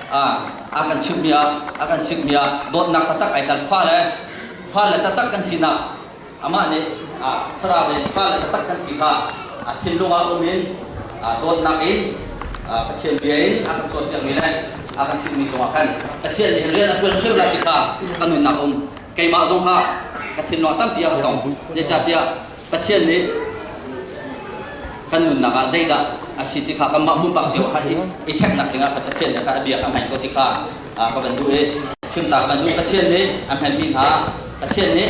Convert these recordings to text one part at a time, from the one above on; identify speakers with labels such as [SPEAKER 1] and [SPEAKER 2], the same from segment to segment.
[SPEAKER 1] A kan chimhmi ah, a kan sikmi ah dawtnak taktak ai tel. Fale taktak kan sinak amah nih thlarau in fale taktak kan si kha a thinlung ah um in dawtnak in Pathian bia in a kan cawnpiakmi le a kan sikmi cungah khan Pathian nih rian a ṭuan hrim lai ti kha ka nunnak um. Keimah zong kha ka thinlung ah tampi a ka tong. Zeicahtiah Pathian nih kan nunnak ah zeidah a si ti kha kanmah pumpak cio khan i checknak dingah khan Pathian nih khan a bia kha hman ko ti kha ka van duh i chimta ka van duh. Pathian nih a hmanmi hna, Pathian nih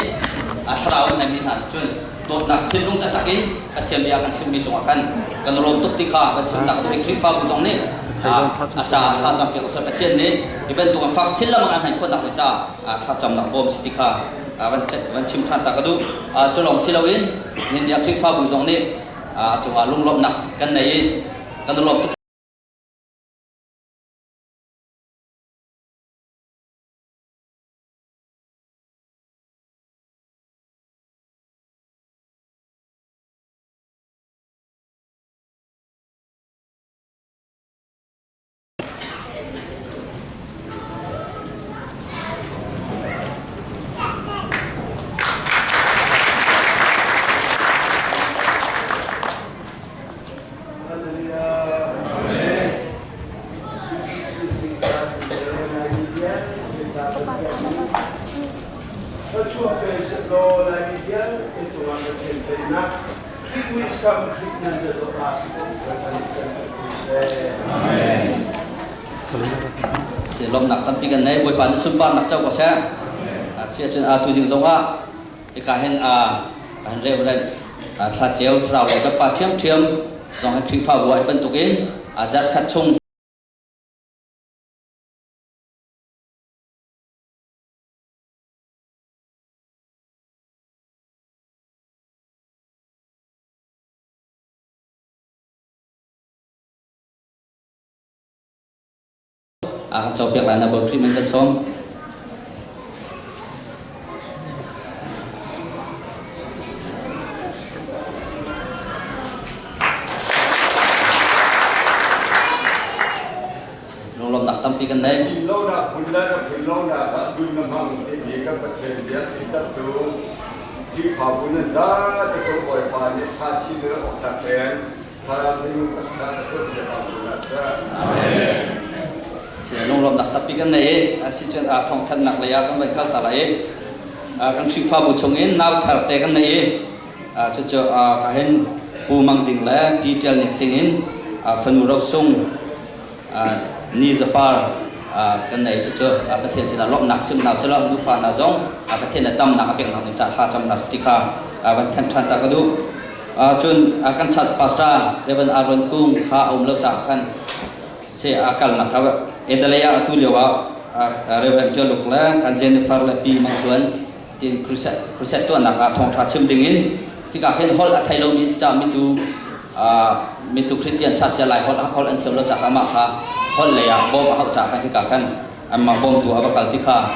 [SPEAKER 1] a thlarau a hmanmi hna cun dawtnak thinlung taktak in Pathian bia kan chimmi cungah khan kan lawm tuk ti kha kan chimta ka duh i Khrihfabu zong nih a ca thla campiak usah Pathian nih hi bantuk in fak chin lengmang an hman khawhnak ding caah thlacamnak bawm si ti kha van chim ṭhan ta ka duh. Cu lawng si loin nihin ah Khrihfabu zong nih a cungah lunglawmhnak kan nei i kan i lawm tuk.
[SPEAKER 2] Thluachuah pe sehlaw Laimi vialte cungah Pathian pennak Khrih muisam Khrih nan dawt ah
[SPEAKER 1] Lawmhnak tampi kan nei. Bawipa nih sunparnak co ko seh. Si ahcun tuzing zongah hika hin han Reverend Thla Ceu Thlarau lei kan pa ṭhiamṭhiam zong hi Khrihfabu ah hi bantukin zarh khat chung A kan copiak lai na Bawi Khrih min kan sawm. Lunglawmhnak tampi kan nei.
[SPEAKER 2] Lonak phun le na phun lonak ah zun na hmang timi kan Pathian bia theitertu Khrihfabu nan zate cu Bawipa nih tha chin in awk tak in
[SPEAKER 1] Lunglawmhnak tampi kan nei i asicun thawngthanhnak lei ah kan van kal ta lai i kan Khrihfabu chungin nau thar te kan nei i cucu ka hin Pu Mang Ding le Pi Ṭial Nek Sing in fanu rosung ni zapar kan nei. Cucu Pathian sinah lawmhnak chimnak silo nufa hna zong Pathian nih damnak a peknak ding caah thla camnak ti kha van thanh ṭhan ta ka duh. Cun kan church pastor Reverend Aaron Kung kha a um lo caah khan se a kalnak kha Adelaide ah atu lio ah Reverend Ṭialuk le kan Jennifer le Pi Mang Hluan tin crusade tuahnak ah thawngṭha chim ding in hika hin holh a thei lomi si caah mitu mitu Christian church lai holh holh an thiam lo caah amah kha holh lei ah bawm a hauh caah khan hika khan anmah bawmtu a va kal ti kha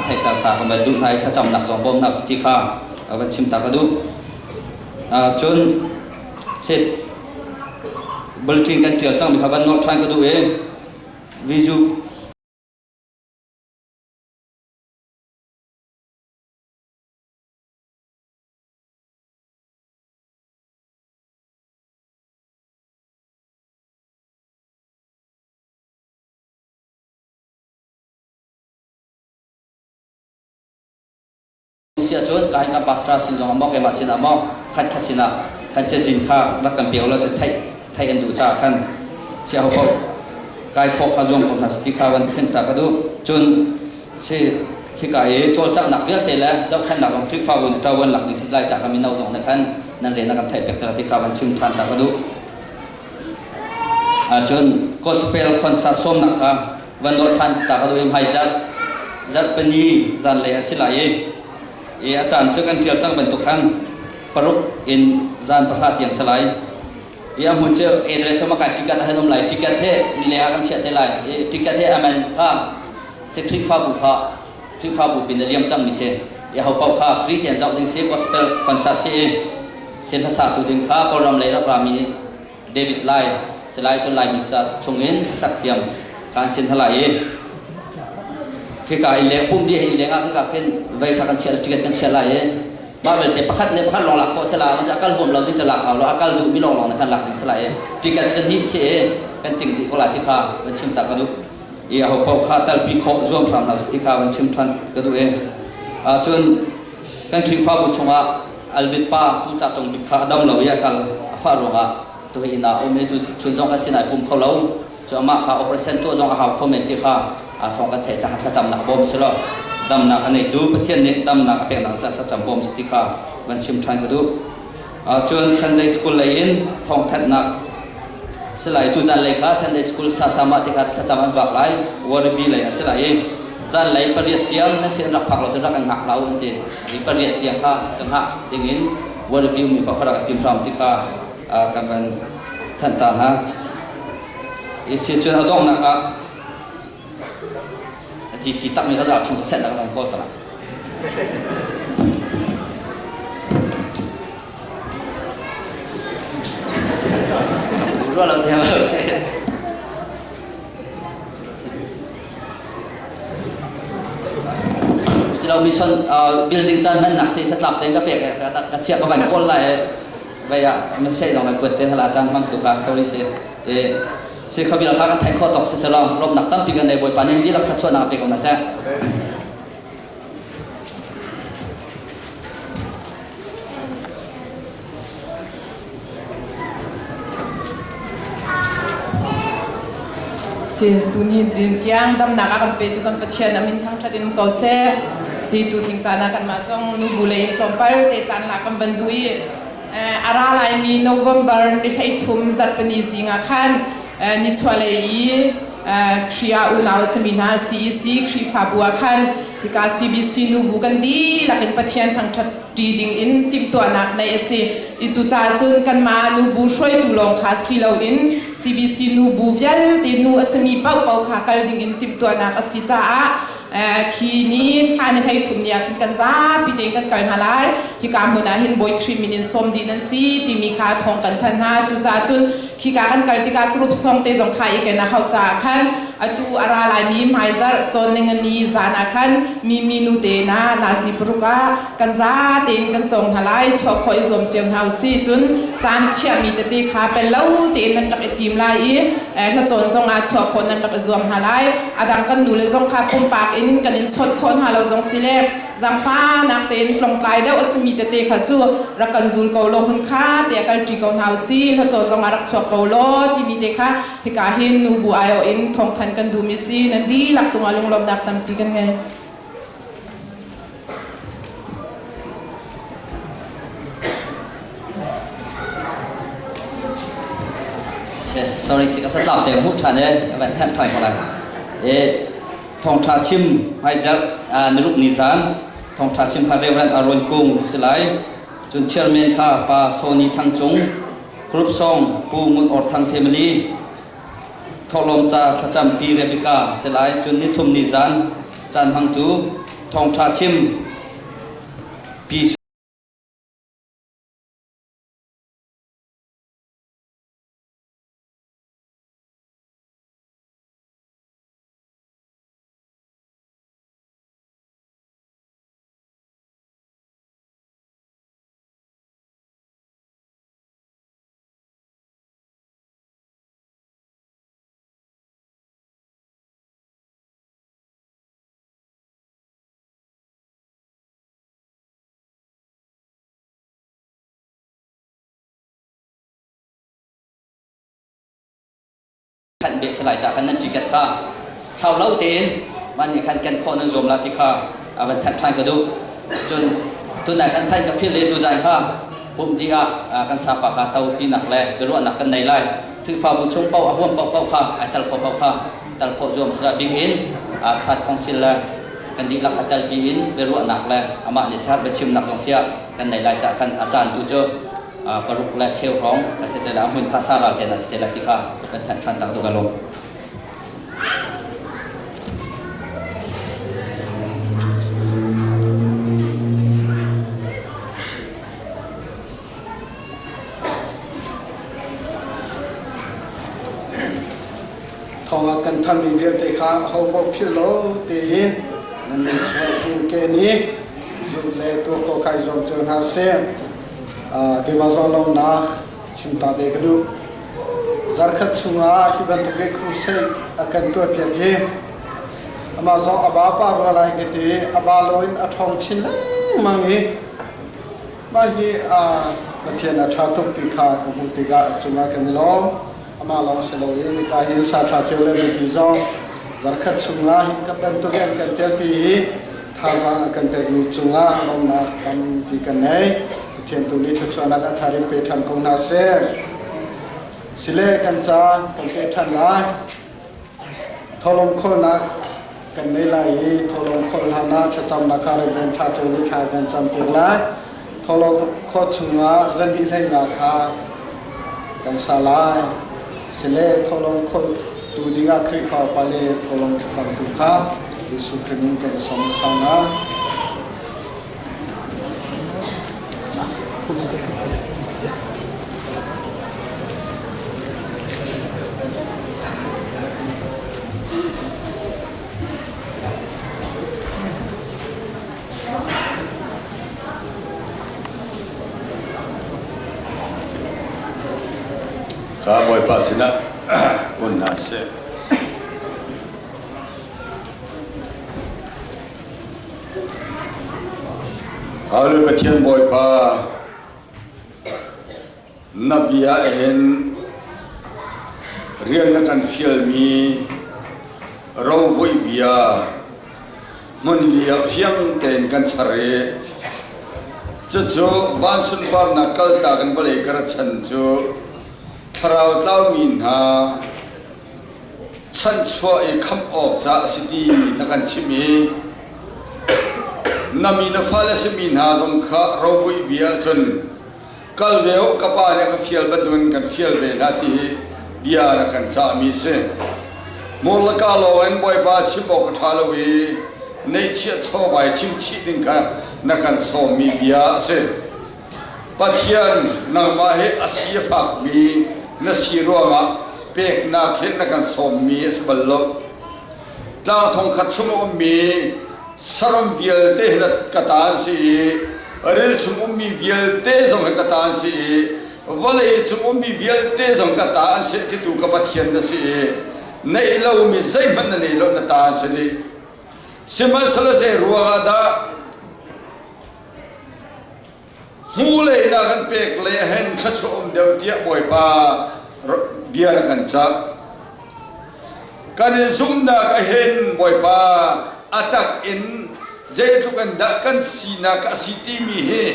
[SPEAKER 1] theihter ta ka van duh hna i thlacamnak zong bawmnak si ti kha van chim ta ka duh. Cun sit bulletin kan ṭial cangmi kha van nolh ṭhan ka duh i vizu Si ahcun ka kan pastor sin zong ah maw, keimah sin ah maw, khat khat sin ah kan cazin kha rak kan pe law cu theih theih an duh caah khan si ho paoh kai khawh kha zuam ko hna si ti kha van thin ta ka duh. Cun si hika i cawlcanghnak vialte le zohkhenhnak zong Khrihfabu nih ṭavuan lak ding si lai caah kha mino zong nih khan nan rian a kan theih piak te ti kha van chim ṭhan ta ka duh. Cun gospel concert sawmnak kha van nawl ṭhan ta ka duh i hmaizarh zarhpini zanlei a si lai i a caan cu kan ṭial cang bantuk khan 6 in zan 9 tiang si lai. I a hmun cu address cu maka ticket a han um lai. Ticket he nile ah kan chiah te lai. I ticket he aman kha si Khrihfabu kha Khrihfabu pin a liam cangmi si. I ho paoh kha free tein zoh ding si gospel concert si i si hlasa tu ding kha Kawlram lei rak rami David Lai si lai cun Laimi sa chungin hlasak thiam. Kan sin hala i khika i leng pum di hi leng ah khika khin vei kha kan chiah ticket kan chiah lai i mah belte pakhat ne pakhat lawng lak khawh sela man akal huam lo ding cu lak hau lo akal duh mi lawng lawng na khan lak ding sela i ticket sen hi che kan ting dih ko lai ti kha van chim ta ka duh i aho paoh kha talpi khawh zuam hram hna ti kha van chim than ka duh i cun kan Khrihfabu chungah Alvit pa tu ca cung bik kha a dam lo i a kal a fah ruangah tu hi inn ah um i tu chun zong kan sinai pum kho lo. Cu amah kha operation tuah zong a hau kho men ti kha thawng kan theih caah thlacamnak bawm si law damnak a neitu Pathian nih damnak a peknak caah thlacam bawm si ti kha van chim ṭhan ka duh. Cun Sunday School lei in thawngthanhnak silai tu zanlei kha Sunday School sasama ti kha thlacam an vak lai Waribi lei a si lai i zanlei pariat tiang nan sin rak phak lo cun rak an ngak hlah u an ti. I pariat tiang kha cu hngah dingin Waribi ummi paoh kha rak i tim hram ti kha kan van thanh ta hna. Si cun a donghnak ah a cici takmi ka zal chung ka senh ka van kawl ta. Ruah lo te lo si. Ti lo mission building caan hman nak si satlap te ka pek ka chia ka van kawl lai vai ah man sei dong lai kuat te hala caan hmang tu ka sorry si e si khabil kha kan theih khawh tok si selaw lawmnak tampi kan nei Bawipa nih dihlak thluachuahnak pe ko hna seh.
[SPEAKER 3] Si tuni din tiang damnak a kan petu kan Pathian a min thangṭhat in um ko seh. Si tu sing caan ah kanmah zong nu bu lei in tlawmpal te caan la kan van duh i a ra laimi November ni 13 zarhpini zing ah khan nichuahlei i Khrih unau a simi hna CEC Khrihfabu ah khan hika CBC nubu kan dihlak in Pathian thangṭhat ṭi ding in timhtuahnak neih a si. I cucaah cun kanmah nubu hruaitu lawng kha si loin CBC nubu vialte nu a simi paohpaoh kha kal ding in timhtuahnak a si caah khi ni thla ni 13 ni ah khin kan zapi tein kan kal hna lai. Hika hmun ah hin Bawi Khrih min in sawm dih nan si timi kha thawng kan thanh hna. Cucaah cun khika kan kal tikah group song te zong kha i ken a hauh caah khan atu a ra laimi hmaizarh cawn ningani zan ah khan mi minu te na nazi paruk ah kan za tein kan cawng hna lai. Chuah khawh i zuam cio hna usih. Cun caan thiahmi tete kha pel lo tein nan rak i tim lai i hlacawn zong ah chuah khawh nan rak i zuam hna lai. A dang kan nule zong kha pumpak in kan in chawnh khawh hna lo zong si le zaangfahnak tein tlongtlai deuh a simi tete kha cu rak kan zul ko law hun kha te kal ṭi ko hna usih. Hlacawn zong ah rak chuak ko law timi te kha hika hin nubu aiawh in thawngthan kan duhmi si. Nan dihlak cungah lunglawmhnak tampi kan ngei.
[SPEAKER 1] Sorry, si ka satlak te mu ṭhan e van thanh ṭhan ko lai. E thawngṭha chim hmaizarh niruk ni zan thawngṭha chim kha Reverend Aaron Kung si lai. Cun chairman kha Pa Sony Thang Cung, Group Song Pu Ngun Or Thang Family, Thawhlawm ca thlacam Pi Rebecca si lai. Cun nithum ni zan caan hmangtu thawngṭha chim Pi Khan beh salai ca khan nan ticket kha chau lo tein mah nih khan ken khawh nan zuam la ti kha a van thanh ṭhan ka duh. Cun tunai khan thanh ka philh le tuzan kha pumh dih ah kan sapa kha to tinak le biaruahnak kan nei lai. Khrihfabu chung paoh a huam paohpaoh kha ai tal khawh paoh kha tal khawh zuam sila bik in chat council le kan dihlak kha telpi in biaruahnak le amah nih ser biachimnak zong siah kan nei lai cah khan a caan tu cu paruk le cheu hrawng a si te la a hmun kha sa ral te na si te la ti kha kan thanh ṭhan tak tu ka lawm.
[SPEAKER 4] Thawng a kan thanmi vialte kha ahopaoh philh lo tein nan lung chungah cinken i zulh le tuah khawh kha i zuam cio hna sih. Keimah zong lawmnak chim ta ve ka duh. Zarkhat chungah hi bantuk i crusade a kan tuahpiak hi amah zong a ba pah rua lai ka ti. A ba loin a ṭhawng chin lengmang i mah hi Pathian a ṭha tuk ti kha ka hmuh tikah a cungah kan i lawm. Amah lawng si loin nika hin sa thla cio le mipi zong zarkhat chungah hi ka bantuk an kan telpi hi thazaang a kan pekmi cungah lawmnak tampi kan ngei. Pathian tu nih thluachuahnak a thar in pe ṭhan ko hna seh. Sile kan caan kan pe ṭhan lai. Tholong khawlnak kan nei lai i tholong khawl hlan ah thlacamnak kha Reverend Thla Ceu nih thla kan campiak lai. Tholong khaw chungah zanhnih hleinak kha kan sa lai. Sile tholong khawl tu dingah Khrihfa upa le tholong thlacamtu kha Jesuh Khrih min kan sawm sana.
[SPEAKER 2] Ka Bawipa sinah kun hna sih. Hallelujah Pathian Bawipa na bia hin rian na kan fialmi rovuih bia hmun li ah fiang tein kan char i cucu van sunparnak kaltak in vawlei ka ra chan cu thlarau tlaumi hna chanhchuah i khamh awk ca a si ti na kan chimh i na mi na fale simi hna zong kha ropui bia cun kal ve u ka pa nih a ka fial bantukin kan fial ve hna ti hi bia na kan cahmi si. Mur le ka lawng in Bawipa chim awk a ṭha lo i neihchiah chawvai chim chih ding kha na kan sawmmi bia a si. Pathian nangmah hi a si a fakmi na si ruangah peknak hi na kan sawmmi a si bal lo. Tlang thongkhat chung a ummi saram vialte hi ka ta an si i ril chung ummi vialte zong hi ka ta an si i vawlei cung ummi vialte zong ka ta an si titu ka Pathian na si i neih lomi zeihmanh na nei lo na ta an si dih. Sihmanhsehlaw zei ruangah dah Hmulei na kan pek le hen thluachuah um deuh tiah Bawipa bia na kan cah. Kan in zumhnak a hen Bawipa a tak in zeitluk in dah kan sinak a si timi hi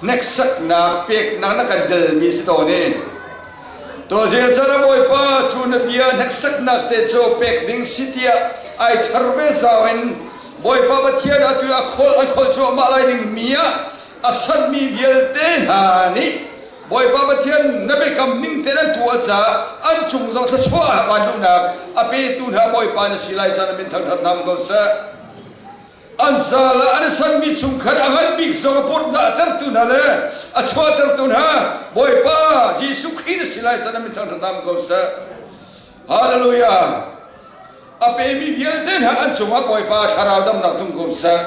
[SPEAKER 2] hneksaknak peknak na kan delmi si tawn i Tawzir chan a Bawipa cu na bia hneksaknak te cu pek ding si tiah ai char ve zau in Bawipa Pathian atu a khawl an khawl cuahmah lai ding mi ah a sanmi vialte hna nih Bawipa Pathian na biakam ning tein an tuah caah an cung zong thluachuah van luhnak a petu hna Bawipa na si lai caan min thangṭhat nam ko seh. An zal ah an i sanmi chung khan a ngan bik zong a purhdah tertu hna le a chuahtertu hna Bawipa Jesuh Khrih na si lai caan min thangṭhat nam ko seh. Hallelujah. A pemi vialte hna an cungah Bawipa thlarau damnak tlung ko seh.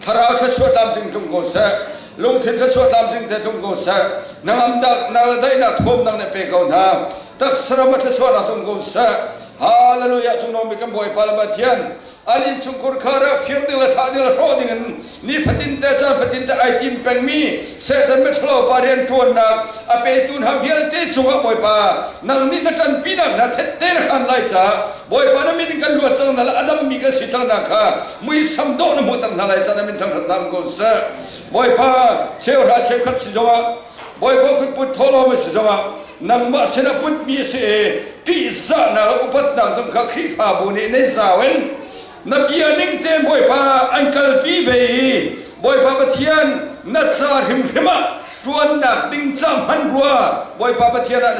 [SPEAKER 2] Thlarau thluachuah tlamtling tlung ko seh. Lungthin thluachuah tlamtling te tlung ko seh. Nangam na le daihnak thuamnak nih pe ko hna. Taksaram a thluachuahnak tlung ko seh. Hallelujah cungnung bik kan Bawipa le Pathian an innchungkhur kha rak fir ding le thah ding le hrawh ding in nifatin te caan fatin te ai tim pengmi Satan miṭhalo pa rian ṭuannak a petu hna vialte cungah Bawipa nang nih na ṭanpinak hna thette na khan lai caah Bawipa na min in kan luat cang hna le a dammi kan si cang hna kha muisam dawh na hmuhter hna lai caah na min thangṭhat hna ko seh. Bawipa cheuhra cheukhat si zongah Bawipa kutput thawhlawm a si zongah nangmah sinah putmi a si i ṭihzahnak le upatnak zong kha Khrihfabu nih nei zau in na bia ning tein Bawipa an kalpi ve i Bawipa Pathian na ca hrimhrim ah ṭuannak ding ca hmanrua Bawipa Pathian ah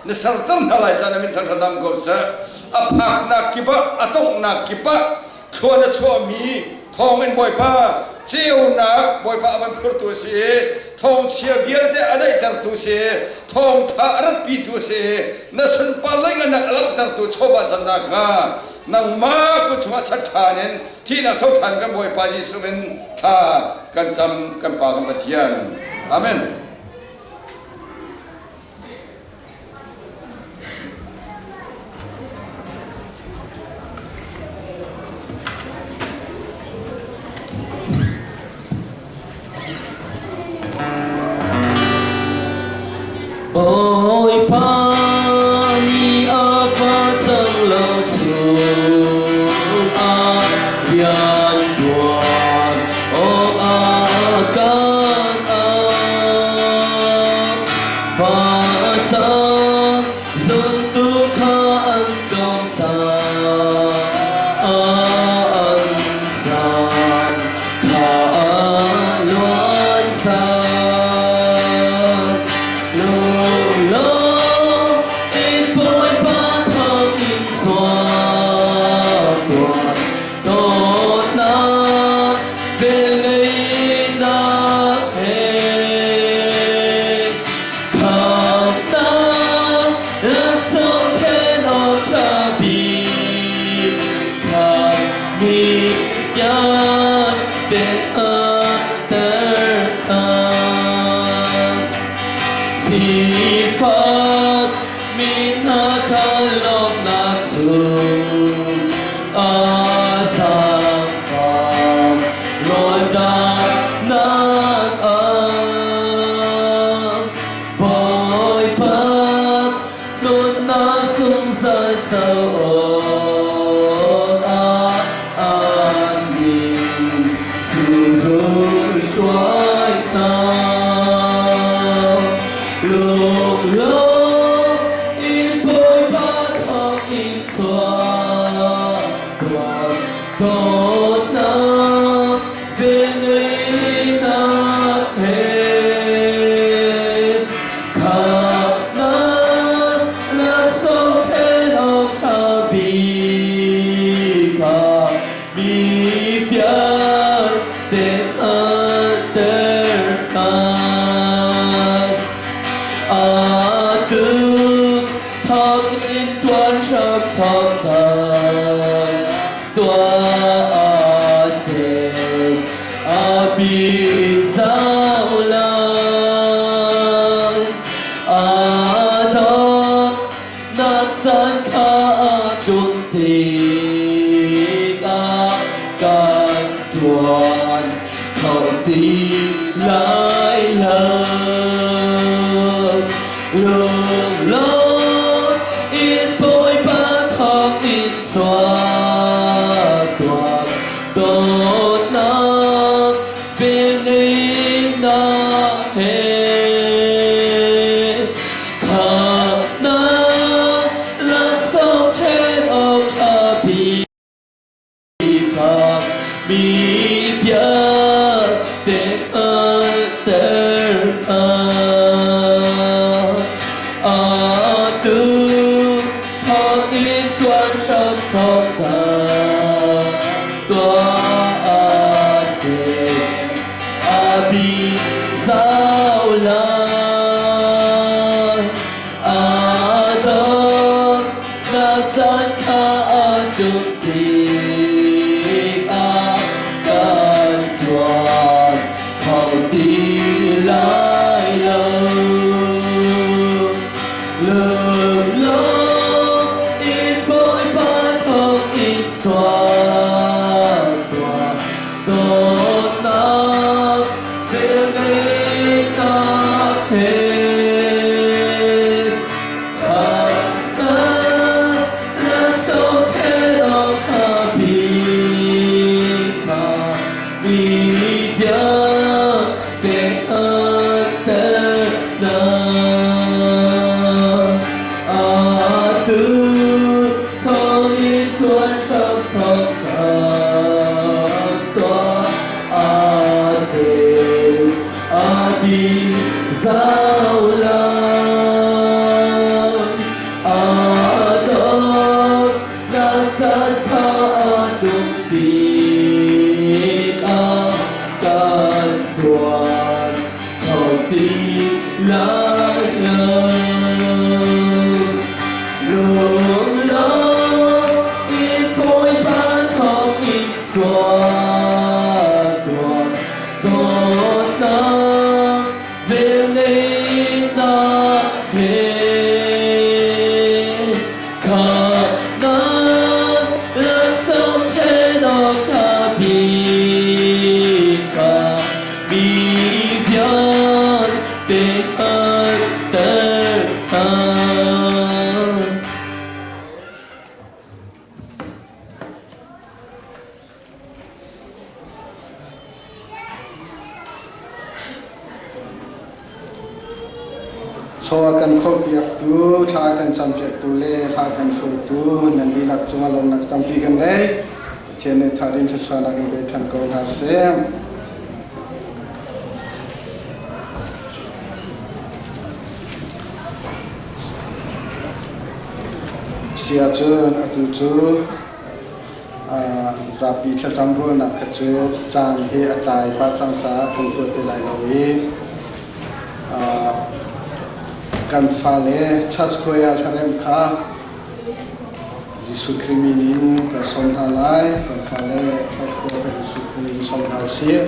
[SPEAKER 2] na serter hna lai ca na min thangṭhat ko seh. A phaknak kip ah a tonghnak kip ah thlua na chuahmi thawng in Bawipa ceunak Bawipa a van phurtu a si i. Thawngchia vialte a daihtertu si, thawngtha a ratpitu si, na sunpar leinganak a langhtertu chawva cannak kha nangmah kut chungah chat ṭhan in thihnak tho ṭhan kan Bawipa Jesuh min thla kan cam kan Pa kan Pathian. Amen.
[SPEAKER 5] Bawipa nih a fa cang lo chungah rian ṭuan awk a kan auh. Facang zuntu kha an tlawm caah an caan kha a luan cang. Lunglawm in Bawipa thawngin chuak tuah, dawtnak velngeihnak he. Khamhnak laksawng then awk ṭha bik kha mi vialte ter hna. Sifak mi hna kha lawmhnak chung a zaangfak rawldanghnak ah Bawipa dawtnak zungzal co awkah annih cu hruai hna. Lunglawm in Bawipa thawngin chuak tuah, dawtnak velngeihnak he khamhnak laksawng then awk ṭha bik ah mi vialte hngalhter hna. Atu thawngin ṭuan hram thawk cang tuah cem a bi zau lai. Aa dawtnak caan kha a tlun tikah kan ṭuan kho ti lai lo. Lunglawm in Bawipa thawngin chuak tuah, dawtnak velngeihnak he khamhnak laksawng ṭhen awk ṭha bik kha mi vialte hngalhter hna. Atu thawngin tuan hram thawk cang tuah cem a bi zau lai. Aa dawtnak caan kha a tlun tikah kan ṭuan kho ti lai lo. Lunglawm in Bawipa thawngin chuak tuah, dawtnak velngeihnak he khamhnak laksawng then awk
[SPEAKER 4] Chaw a kan khawhpiaktu, thla a kan campiaktu le hla kan hruaitu nan dihlak cungah lawmhnak tampi kan ngei. Pathian nih tharin thluachuahnak in pe ṭhan ko hna seh. Si ahcun atu cu zapi thlacam ruahnak kha cu caan hi a tlai pah cang caah kan tuah ti lai lo i kan fale church choir hlaremh kha Jesuh Khrih min in kan sawm hna lai. Kan fale church choir kha Jesuh Khrih in sawm hna usih.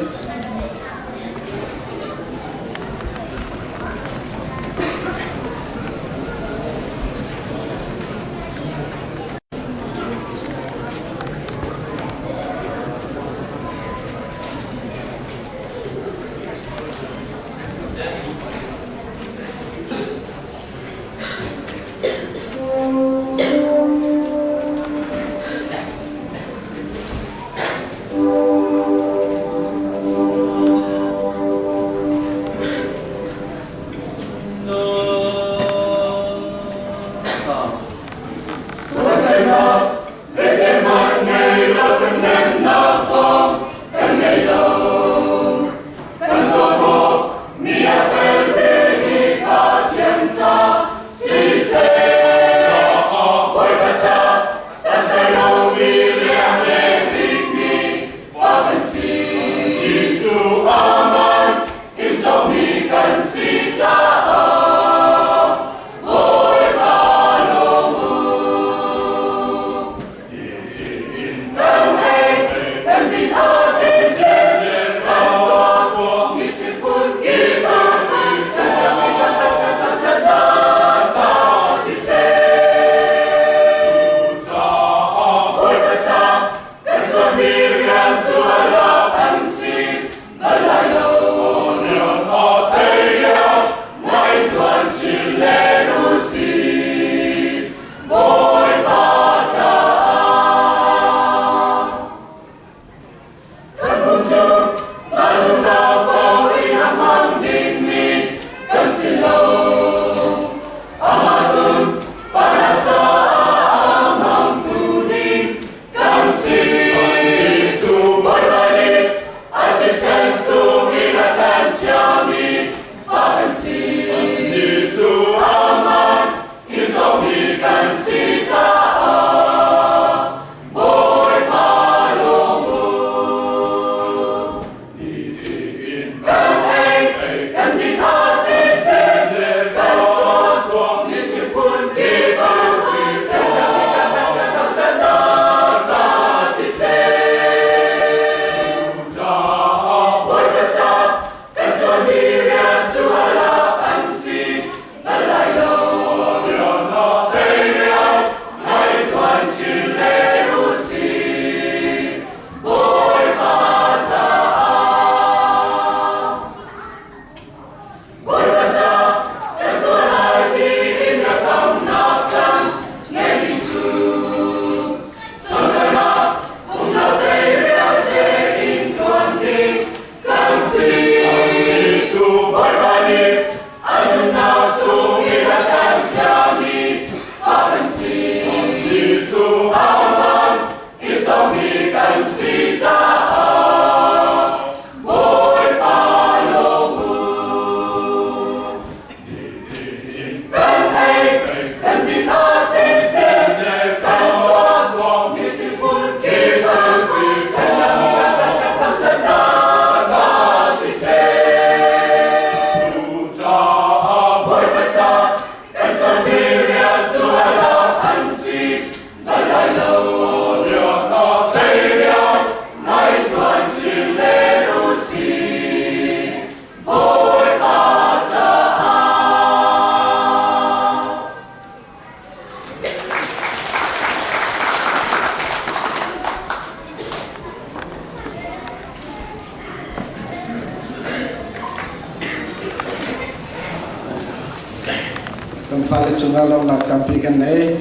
[SPEAKER 4] Kan fale cungah lawmhnak tampi kan nei.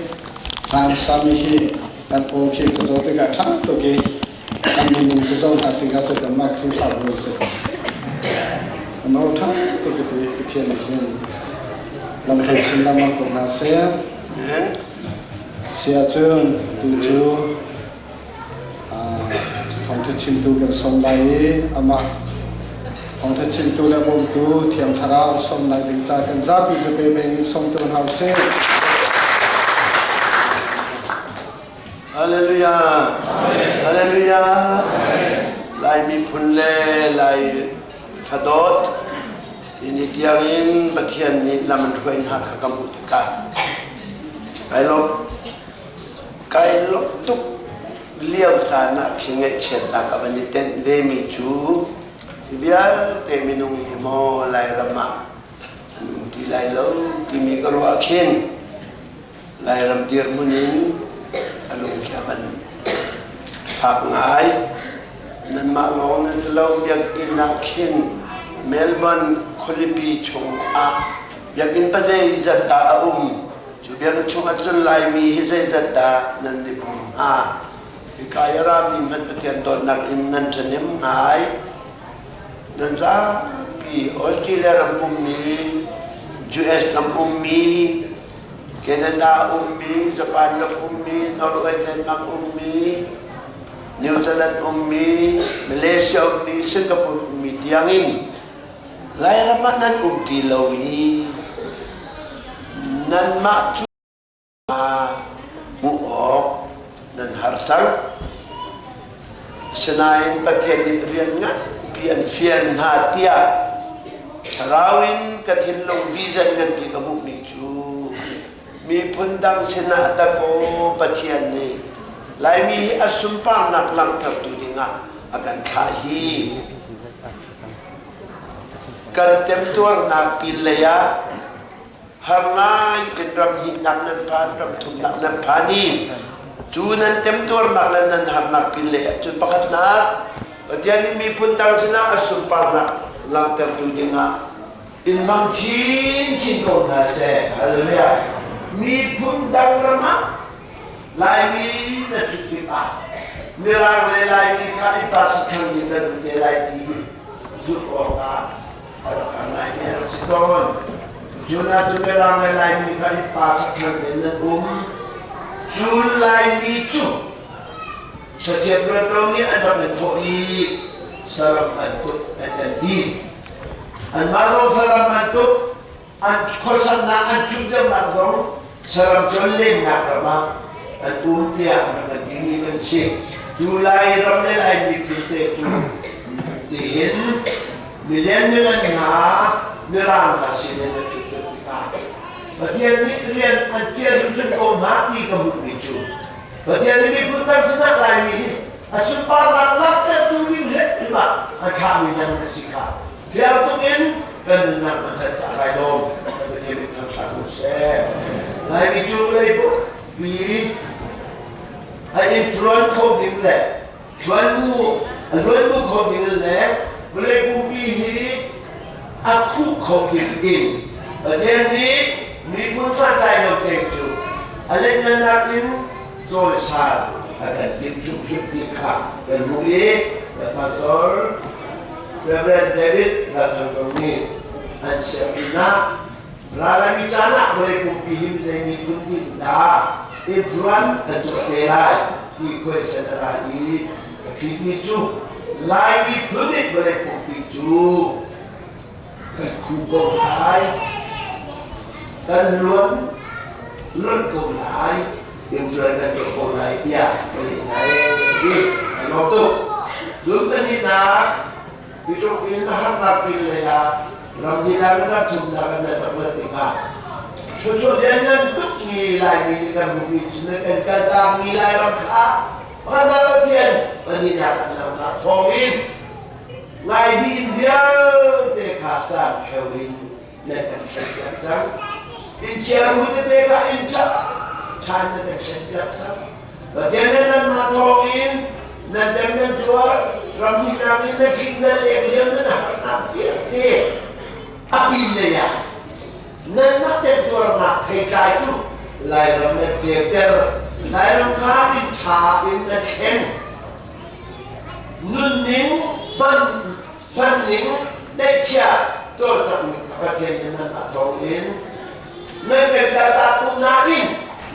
[SPEAKER 4] Hlan sami hi kan aw khi ka zoh tikah ṭha tuk i kan minung ka zoh hna tikah cu kanmah Khrihfabu an si ko. Kan aw ṭha tuk i ti Pathian nih hin Lamhei chin lengmang ko hna seh. Si ahcun tu cu thawngṭha chimtu kan sawm lai i amah thawngṭha chimtu le bawmtu Thiang Thlarau sawm lai ding ca kan zapi zape beng in sawm tu hna usih.
[SPEAKER 6] Hallelujah. Hallelujah. Lai miphun le Lai fadawt tini tiangin Pathian nih lam an hruai hna kha ka hmuh tikah kai lawm kai lawm tuk lio caan ah khi ngaihchiatnak a van i tenh vemi cu hi vialte minung hi maw Lairam ah an um ti lai lo timi ka ruah khin Lairam dirhmun in a lung khi a van fak ngai. Nanmah lawng nan si lo, biakinn ah khin Melbourne khualipi chung ah biakinn pa zeizat dah a um? Cu biakinn chung ah cun Laimi hi zeizat dah nan i pum hnga? Hika i a rami hmanh Pathian dawtnak in nan ṭhahnem ngai. Nan zapi Australia ram ummi, US ram ummi, Canada ummi, Japan ram ummi, Norway Denmark ummi, New Zealand ummi, Malaysia ummi, Singapore ummi tiangin Lairam ah nan um ti lo i nanmah cu hmuh awk nan har cang. Asinain Pathian nih rian nganpi an fial hna tiah thlarau in ka thinlung vision nganpi ka hmuhmi cu miphun dang sinah dakaw Pathian nih Laimi hi a sunparnak langhtertu dingah a kan thlah hi kan temtuarnak pinlei ah har ngai in ram hnihnak nan phan ram thumnak nan phan i cu nan temtuarnak le nan harnak pin lei ah cun pakhatnak Pathian nih miphun dang sinah a sunparnak langhtertu dingah in hmang chinchin ko hna seh. Hallelujah. Miphun dang ram ah Laimi na cut tikah Mirang le Laimi kha i pa sakhan nih nan um te lai ti zumh awkah a rak har ngaimi a rak si tawn. Cun ah cu Mirang le Laimi kha i pa sakhan in nan um. Cu Laimi cu satiat ruatlo nih an rak i thawh i saram bantuk an kan ti. Anmah zong saram bantuk an khuasannak an cut deuhnak zong saram tlonlennak ram ah an um tiah an rak kan timi kan si. Cu Lairam le Lai miphun te cu tihin milian hna mirang hna sin in an cut deuh tikah Pathian nih rian an fial hrimhrim ko hna ti ka hmuhmi cu Pathian nih miphun dang sinah Laimi hi a sunparnak langhtertu ding hrim ah a thlahmi dang an si kha fiang tuk in kan nunnak a hngalh cah lai lawm Pathian nih thangṭhat ko seh. Laimi cu vawlei pi a influence kho ding le hluanbu a hluanbu kho ding le vawlei pumpi hi a khuh kho ding in Pathian nih miphun santlai lo teng cu a lianngannak in cawisal a kan timh hrimhrim ti kha kan hmuh i Pastor Reverend David Lalthangthong nih an sianginn ah ralami caan ah vawlei pumpi him zei miphun ding dah influence an tuah te lai ti question a ra i ka phitmi cu Lai miphun nih vawlei pumpi cu kan khu ko lai kan luan luan ko lai influence kan tuah ko lai tiah ka leh lai ti a lawm tuk dun pahnihnak Bituk in a harnak pin lei ah rammi dang ram thumnak an rak rat tikah thluachuah lianngan tukmi Laimi nih kan hmuhmi cu nan kan kaltakmi Lairam kha pakhatnak Pathian pahnihnak an langhnak thawngin Laimi inn vialte kha caan kheu in nan kan serpiak cang. Inn chiaru tete kha inn ṭha ṭhan nan kan serpiak cang. Pathian le nanmah thawngin nan dem nan tuar ramhnih in na ṭhing nan lek liam nan harnak vialte a pin lei ah nanmah temtuarnak theitlai cu Lairam nan ceuter Lairam kha inn ṭha in na thlen nunning hmanning neihchiah cawlcangh ning Pathian nih nanmah thawngin Nan kan kaltak tuk nain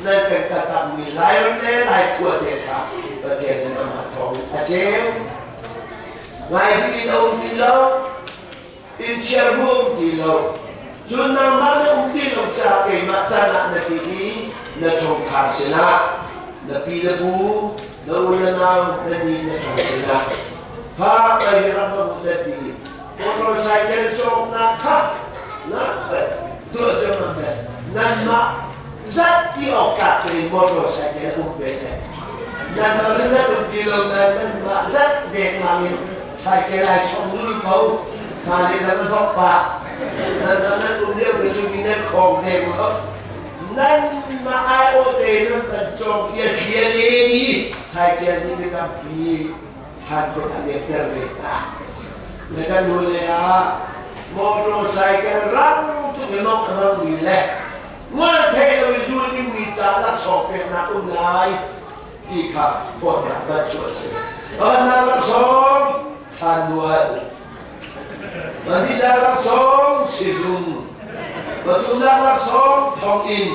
[SPEAKER 6] nan kan kaltakmi Lairam le Laikhua te kha Pathian nih amah thawng a ceu. Ngai in a um ti lo, in chiar bu um ti lo. Cun nangmah na um ti lo caah keimah caan ah na ti i na chungkhar sinah na pi le pu, na u le nau, na ni na ṭang sinah kha kai ram na um na ti. Motorcycle cawknak kha na tuah cang nanmah zat ti awk tlak tein motorcycle um ve te. Nanmah le nan um ti lo nain nanmah zat dengmang in cycle ai chong lul ko. Hna le lam a dok pah. Nanmah nan um lio ke cu mi nan khawng deng lo. Nanmah ai aw te nan kan cawng i a thlia leng i cycle nih mi tampi thlankhur a lekter ve hna. Na kan nu le ah motorcycle rang tuk in mong a hmangmi le ngol thei lo i zul dingmi ca laksawng peknak um lai ti kha fawhnak van cu a si. Pakhatnak laksawng thlanmual, pahnihnak laksawng sizung, pathumnak laksawng thonginn,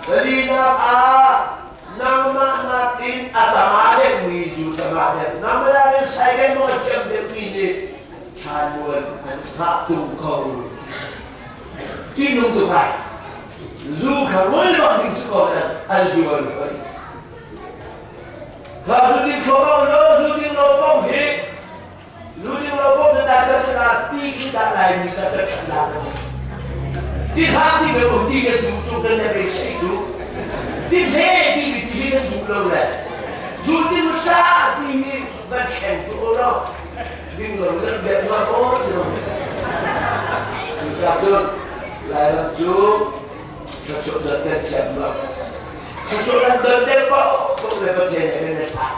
[SPEAKER 6] palinak ah nangmah nakin a tama deuhmi cu tama deuh nangmah nakin saiken maw a thiam deuhmi nih thlamuan an hngah tung ko ṭihnung tuk ai zu kha ngol bak ding si ko nan an zual hoi kha zu ding kho ko lo zu ding lo ko hi zu ding lo ko na da ka sala ti khi dah lai mi ka ka ṭhat la ti kha ti be um ti kan duh cu kan na be sei cu ti phe ti bi ti kan duh lo le zu ti mu sa ti hi van thleng tu o lo ding lo le bet ma o ti lo ka cun Lairam cu thluachuah dat kan siam lo thluachuah kan don deuh ko ko le Pathian he kan i thlak.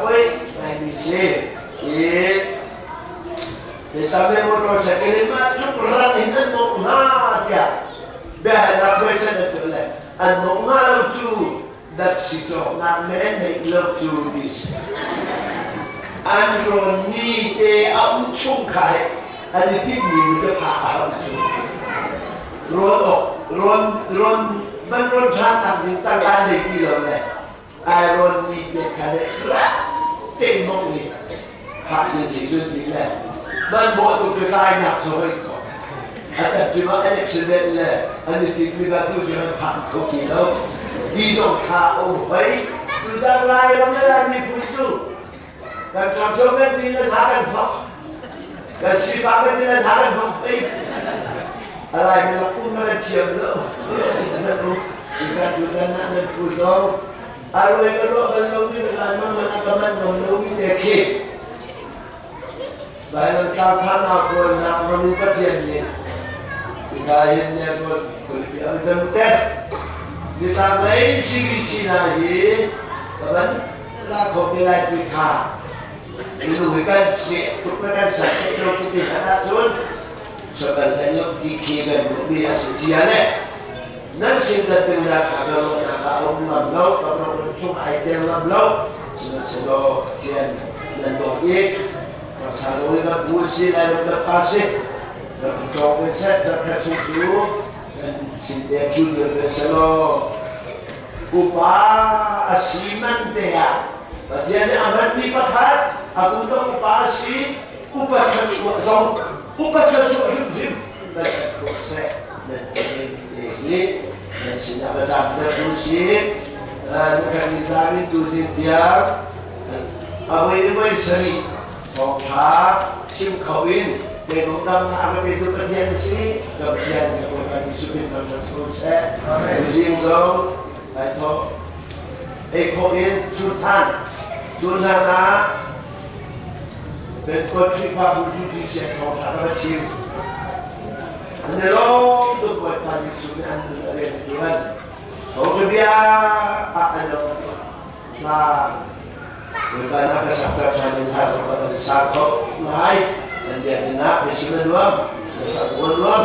[SPEAKER 6] Oi Laimi si i Tame motorcycle in mah tluk ran in an mawngh hnga tiah biahalnak question an tuah le an mawngh hnga lo cu datsi cawknak men neih lo cu ti si. An rawn ni te a um chung kha he an i timhmi nu te phak a hau cu. Rawn awk rawn rawn man rawn ṭhan nak ding tangka nei ti lo le Iron mi te kha le te mong ni hak ni si dun ti le man bo tu ke kai nak so hoi ko a ta ma accident le an ti mi ba tu je phan ko ti lo di dong kha o hoi tu dang lai ram la mi phu tu kan tram so kan ti le tha kan thok kan si pa kan ti le tha kan thok hoi alai mi la um na thiam lo na tu kan tu kan na na pu zo arwe ka ro ban lo mi ka man man ka man no lo mi te khi bai lan ta tha na ko na ro mi pathian ni ka hin ne ko ko pi am dam te ni ta lei si bi si na hi ka ban la ko pi lai pi kha ni lu hi kan si tuk kan sa lo tu pi na chun Sabal le lo ti khi kan mi a si cia le nan sin na tingnak a ka ruahnak ah a um ngam lo ka program chung ai tel ngam lo sihmanhsehlaw Pathian nan dawt i taksa lo in rak bu si lai rak dak pa si rak i tlawk ve seh zarhkhat chung cu kan sin te ṭul ve ve selaw upa a si man te ah Pathian nih a hmanmi pakhat a kum dong upa a si upa thluachuah zong upa thluachuah hrimhrim nan kan khawh seh nan ti te hi nan sinah ka zaamter tu si na kan ni zaangin tu zing tiang awei le voi sarih thawngṭha chim kho in te dam na a ka petu Pathian si ka Pathian ka Bawipa Jesuh min thangṭhat ko seh zing zong ai thawh ei khawh in cu than cu hlan ah Pentecost Khrihfabu cu ti seh thawngṭha ka va chim. An i lawm tuk Bawipa Jesuh nih an nun a rian a ṭuan. Thawngṭha bia ah an lo hla Bawipa na ka sakter ṭhan in hla zong kan sa kho lai. Nan biakinn ah biachim a nuam, na sak a nuam.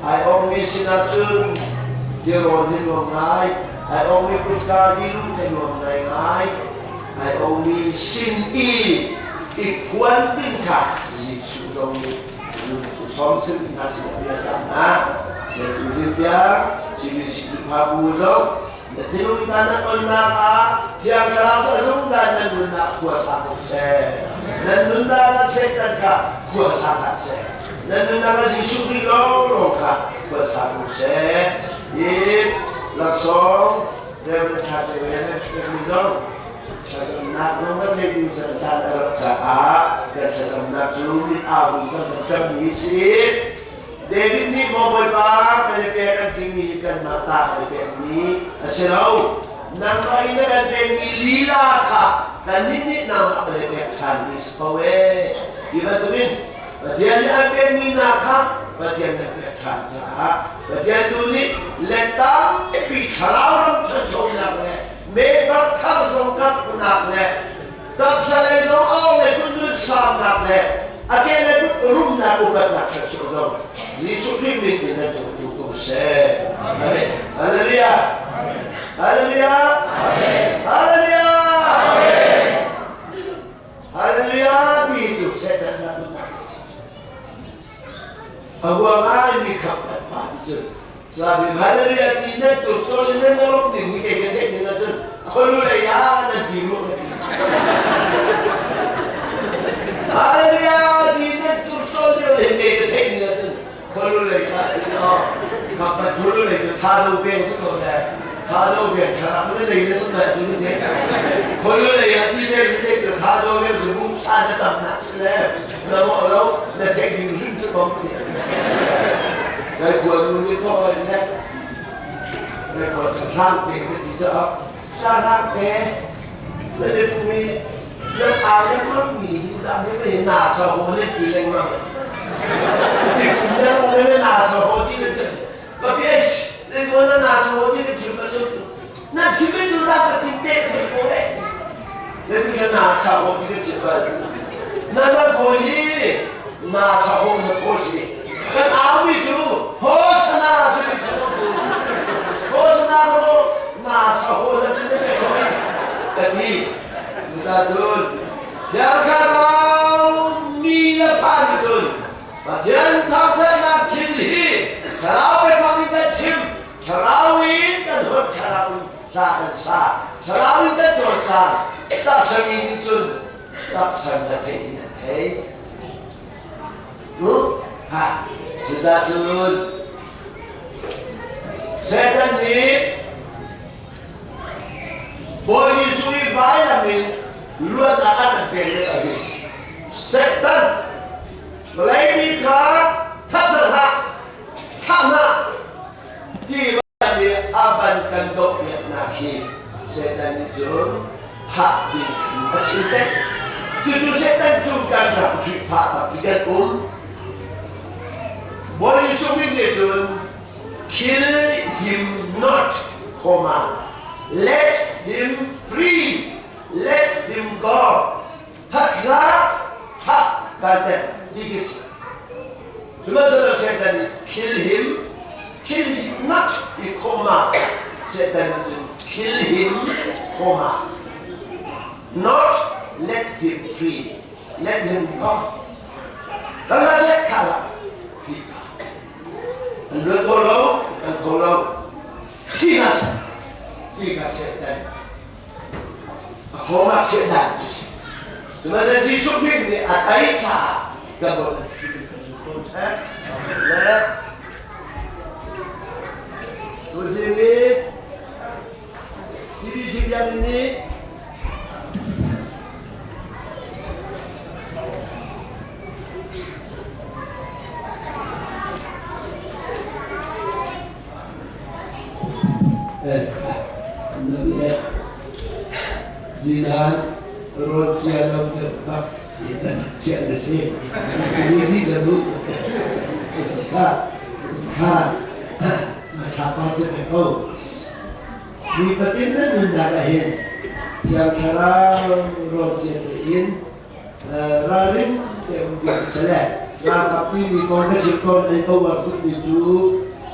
[SPEAKER 6] Ai ongmi sinah cun tirawn hi nuam ngai, ai ongmi kutka dilu te nuam ngai ngai, ai ongmi sin i i phuan ding kha Jesuh zong nih lung cu. Sawm sim hna sin bia cang hna. Le tu tiang CBC Khrihfabu zong na thinlung ta nan onnak ah Thiang Thlarau a zungzal nan nunnak khua sa ko seh. Nan nunnak ah Satan kha khua sa hlah seh. Nan nunnak ah Jesuh Khrih lawnglawng kha khua sa ko seh. Hi laksawng Reverend Tha Te Wen na zong thlacamnak zong kan ngeih ding caan a rat caah kan thlacamnak cu mit au in kan kan cammi si. David nih maw Bawipa kan i pek an timi hi kanmah ta kan i pekmi a si lo. Nangmah i na kan pekmi lila kha kannih nih nangmah kan i pek ṭhanmi si ko ee. Hi bantukin Pathian nih an pekmi hna kha Pathian na pek ṭhan caah Pathian tu nih let tampi thlarau ram ṭhanchonak le mebar thar zong karhnak le taksa lei zong awng le kutnun saunak le a ke le kut rumnak upatnak thluachuah zong Jesuh Khrih min in nan cung tu ko seh. Amen. Hallelujah. Hallelujah. Hallelujah. Hallelujah ti cu Satan na A huang ai mi khap kan pa ti cu Sabi hallelujah ti nan tur chawl in nan rom ding hi kei ka theih ning ahcun kholu lei ah nan ti mu ka ti. Hallelujah ti nan tur chawl lio hi kei ka theih ning ahcun kholu lei ah ti oh kaphat kholu lei cu tha do peng si ko le tha do peng thlarau na lei na sum lai tu ni te kholu lei ah ti le ni te tha do peng su bung sa na tam nak si le na mo lo na theih ding hrim cu ko Laikua nu nih thaw in le laikua thlang te ka ti caah sahrang te na le pumi na sa lengmang mi hi dah mi me na sa ho ne ti lengmang ni kum le ho le na sa ho ti le ka pes le ko na na sa ho ti le chim lu na chim tu la ka tin te se ko le le tu na sa ho ti le chim ba na na ko hi na sa ho na ko si Kan aumi cu Hosana cu ni cu Hosana ko na saho na tu ne ko ka ti ta cun Thiang Thlarau mi le fa ni cun Pathian thangthatnak thil hi Thlarau biafang in kan chim Thlarau in kan hot Thlarau in sa kan sa Thlarau in kan cawlcang taksa mi nih cun taksa na theih in an thei Cuticun Satan nih Bawi Jesuh i vailam in luatnak a kan pek lio ah hin Satan vawlei mi kha that hna hlah, thah hna ti nih a van kan dohpiaknak hi Satan nih cun thah ding a chim peng. Cucu Satan cu kan ram Khrihfa tampi kan um. Bawi Jesuh Khrih nih cun kill him not, comma, let him free, let him go. That hlah, thah kan ti ti si. Sihmanhsehlaw Satan nih kill him, kill him not i comma Satan nih cun kill him comma not let him free, let him go. Kan la set kha la hi ka. An luat ko lo, an kho lo. Thi hna seh, ti ka Satan. A khawmah chiahnak cu si. Sihmanhsehlaw Jesuh Khrih nih a tei caah kan bawi kan seh. Le tuzing i CBC biakinn nih
[SPEAKER 7] Zinan rawn cia lo deuh bak i nan chiah na si. Mi dih na duh. Kha kha thla pa si ve ko. Mi patin nan nunnak ah hin Thiang Thlarau rawn cia tein ralring te um ding sele ralkap timi kong ka chim tawn ei ko war tuk mi cu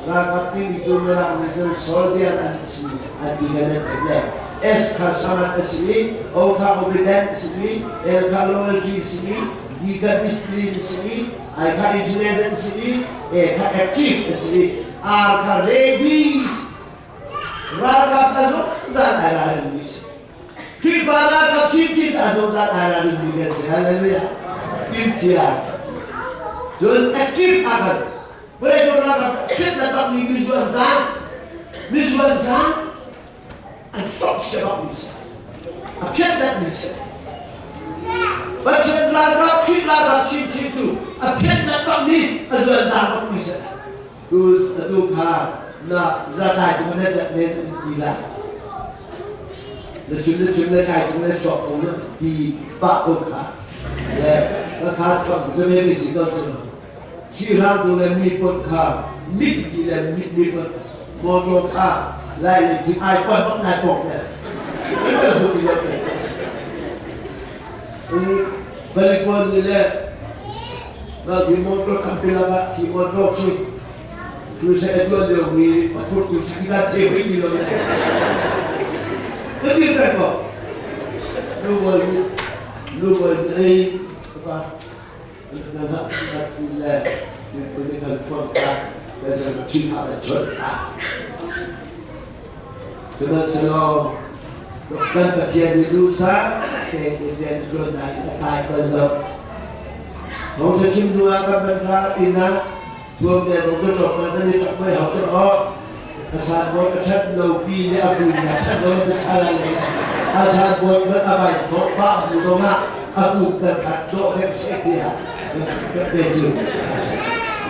[SPEAKER 7] ralkap timi cu mirang nih cun soldier an si an ti kan an theih le S kha sangat a si i O kha obedient a si i L kha loyalty a si i D kha discipline a si i I kha intelligent si i A kha active a si i R kha ready. Ralkap a zungzal ai ralrin mi si. Khrihfa ralkap chinchin a zungzal ai ralrin mi kan si. Hallelujah. Timcia. Cun active a kan vawlei cung ralkap thlet le bak mi mizuan caan mizuan caan an hrawk sia bak mi si. A phiat let mi si. Pathian ralkap Khrih ralkap chinchin cu a phiat let bak mi a zuan caan bak mi si. Tu atu kha na zatlai tu na dat men an ti la na chun na chun na tlai tu na chuak ko na ti pa ko kha le ka kha thong tu me mi si ko chu khi rang tu le mi pot kha mit ti le mit mi pot motor kha lai le thi ai pon bak nai pok le ka hu ti lo pe Balikon ni le Khi motor tampi lakah khi motor khi tu se a tuan lio mi a phurtu si khi ta the hoi ti lo le. Ka ti pek ko. Nu boy nu boy ei pa na na na tu le mi puni kan phone ka ka san chin ha la chon ha. Sihmanhsehlaw kan Pathian nih duhsah tein rian ṭuannak in a tlai bal lo. Thawngṭha chim hnu ah kan van ra inn ah thuam le vong ka cawk man nan i ṭap mei hau cu aw. A sanbawi a ṭhat lo pi nih a kun a ṭhat lo ka ṭha lai lo. A sanbawi man a vai thawk pah bu zongah a kuk kan khat dawh deuh seh tiah ka pe cu.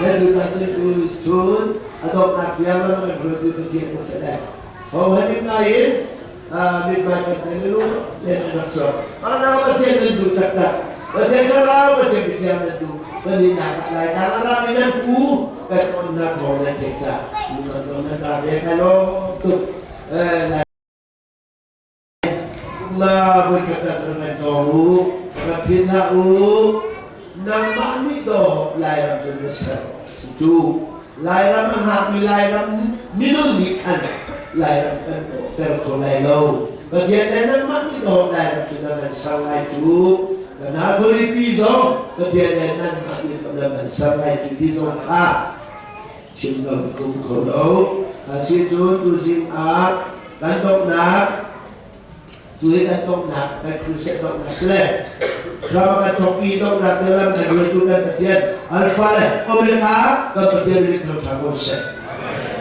[SPEAKER 7] Le cu ta cun cun a donghnak tiang lam kan hruaitu Pathian kan si lai. Ho han in ngai in mithmai kan tel lu le an rak chuak. Ana Pathian nan duh taktak. Pathian thlarau Pathian mithiang nan duh. Kan in nak lai tang ram in nan pu kan on na thawng nan theih ca. Nu kan on nan ra ve ka lo tuk. Ma voikhat ah cun kan tawng u, rak phin hlah u. Nangmah nih dawh Lairam cu na ser awk a si cu. Lairam a hngakmi Lairam minung nih khan Lairam kan dawhter kho lai lo. Pathian le nangmah nih dawh Lairam cu na kan ser lai cu. Kan khualipi zong Pathian le nangmah nih na kan ser lai cu ti zong kha chim lo kum kho lo. Asicun tuzing ah kan donghnak tu hi kan donghnak kan crusade donghnak si le ram kan thawkmi donghnak te lam kan hruaitu kan Pathian Alpha le Omega kan Pathian rin thangṭha ko seh.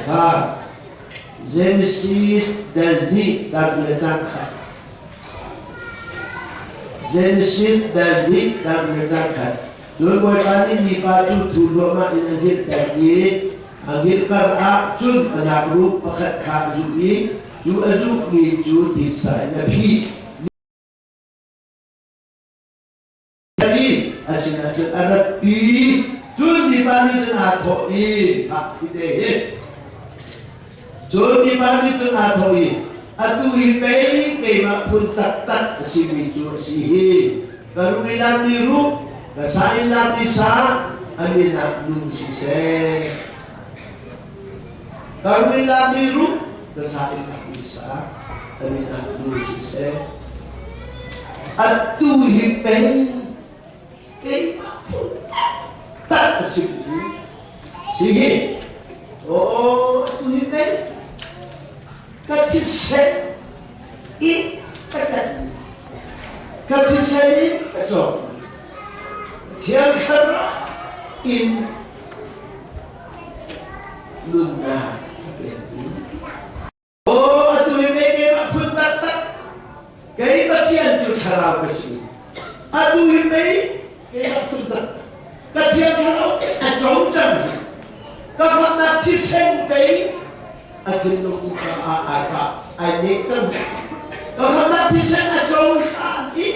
[SPEAKER 7] Ha Genesis dal hnih cang le cang khat Genesis dal hnih cang le cang khat Cun Bawipa nih mipa cu thu hluahmah in a hngilhter i a hngilh karah cun a nakruh pakhat kha a zuh i cu a zuhmi cu titsa in a phih. I a sinah cun a ratpi. Cun mipa nih cun aa thawh i, Hah, hi te hi. Cun mipa nih cun aa thawh i, Atu hi pei keimah phun taktak a simi cu a si hi. Ka rung i lakmi ruh, ka sa in lakmi sa, a min ah nu siseh. Ka rung i lakmi ruh, ka sa in lakmi sa, a min ah nu siseh. Atu hi pei keimah phun taktak a simi cu si hi. Aw, atu hi pei ka thisen in ka tlanh ka thisen in ka cawk Thiang Thlarau in nunnak ka pek Aw, atu hi mei keimah phun taktak kei Pathian cu thlarau ka si. Atu hi mei keimah phun taktak ka Thiang Thlarau a co cang hi. Ka khamnak thisen pei a thinlung ka ah ai ka ai nek cang. Ka khamnak thisen a co hlan i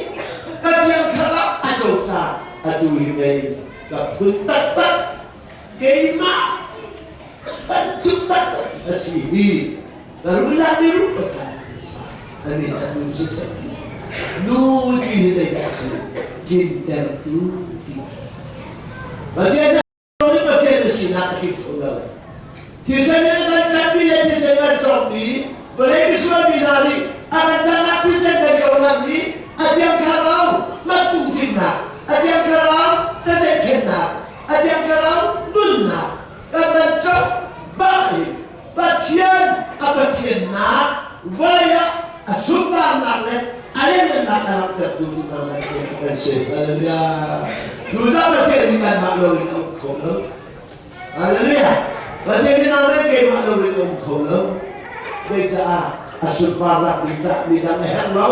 [SPEAKER 7] ka Thiang Thlarau a co ca atu hi mei ka phun taktak keimah bantuk taktak a si hi ka ruila mi rup pasal ani ta nu si sak nu ti hi dei dah si tlintertu ti Pathian ni Pathian na sinak a tling kho lo thisen le kan tlanmi le thisen kan cawkmi vawlei misual mi hna nih a kan tlannak thisen kan cohlan nih a thiang thlarau hmatpung tlinnak a thiang thlarau tazeikhennak a thiang. Vawlei ah a sunparnak le a lianhngannak a langhtertu cu nangmah hi kan si. Hallelujah. Cucaah Pathian nih kanmah loin a um kho lo. Hallelujah. Pathian nih nang le keimah loin a um kho lo. Zeicah a sunparnak ding cah mi dang a herh lo.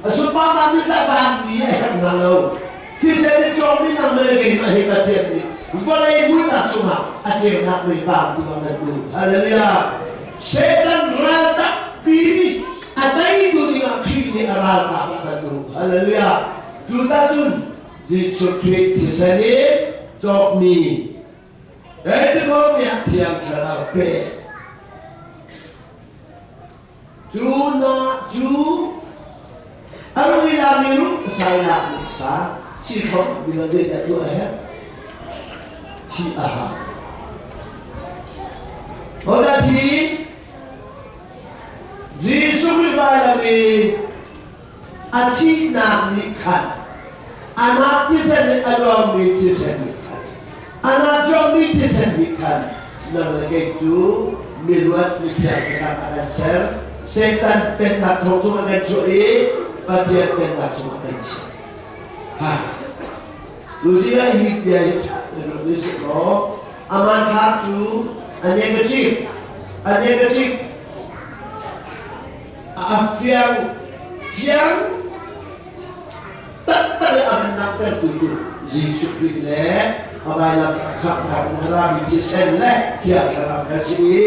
[SPEAKER 7] A sunparnak ding cah vanmi a herh hna lo. Thisen in cawkmi nang le keimah hi Pathian nih vawlei muihnak cungah a ceunak mei vaang tu a kan duh. Hallelujah. Satan ral takpi nih a teitu dingah Khrih nih a ralkap a kan duh. Hallelujah. Cu cun Jesuh Khrih thisen in cawkmi Pentecost nih Thiang Thlarau pek. Cu na cu a rung i lami ruh sai lak mi sa si khawh mi lo zeidah tuah a herh? Thih a hau. Hodah thi? Jesuh Khrih vailam i a thihnak nih khan amah thisen in a luangmi thisen nih khan amah cuangmi thisen nih khan nang le kei cu miluat mithiang biatak a kan ser. Satan pennak thong chung a kan chuah i Pathian pennak chung a kan chiah. Ha Lucia hi bia hi ṭha tein ni seh law amah thlak cu a negative, a negative, a fiang fiang taktak in a kan langhtertu cu Jesuh Khrih le a vailam a khamhnak in a rami thisen le Thiang Thlarau kha si i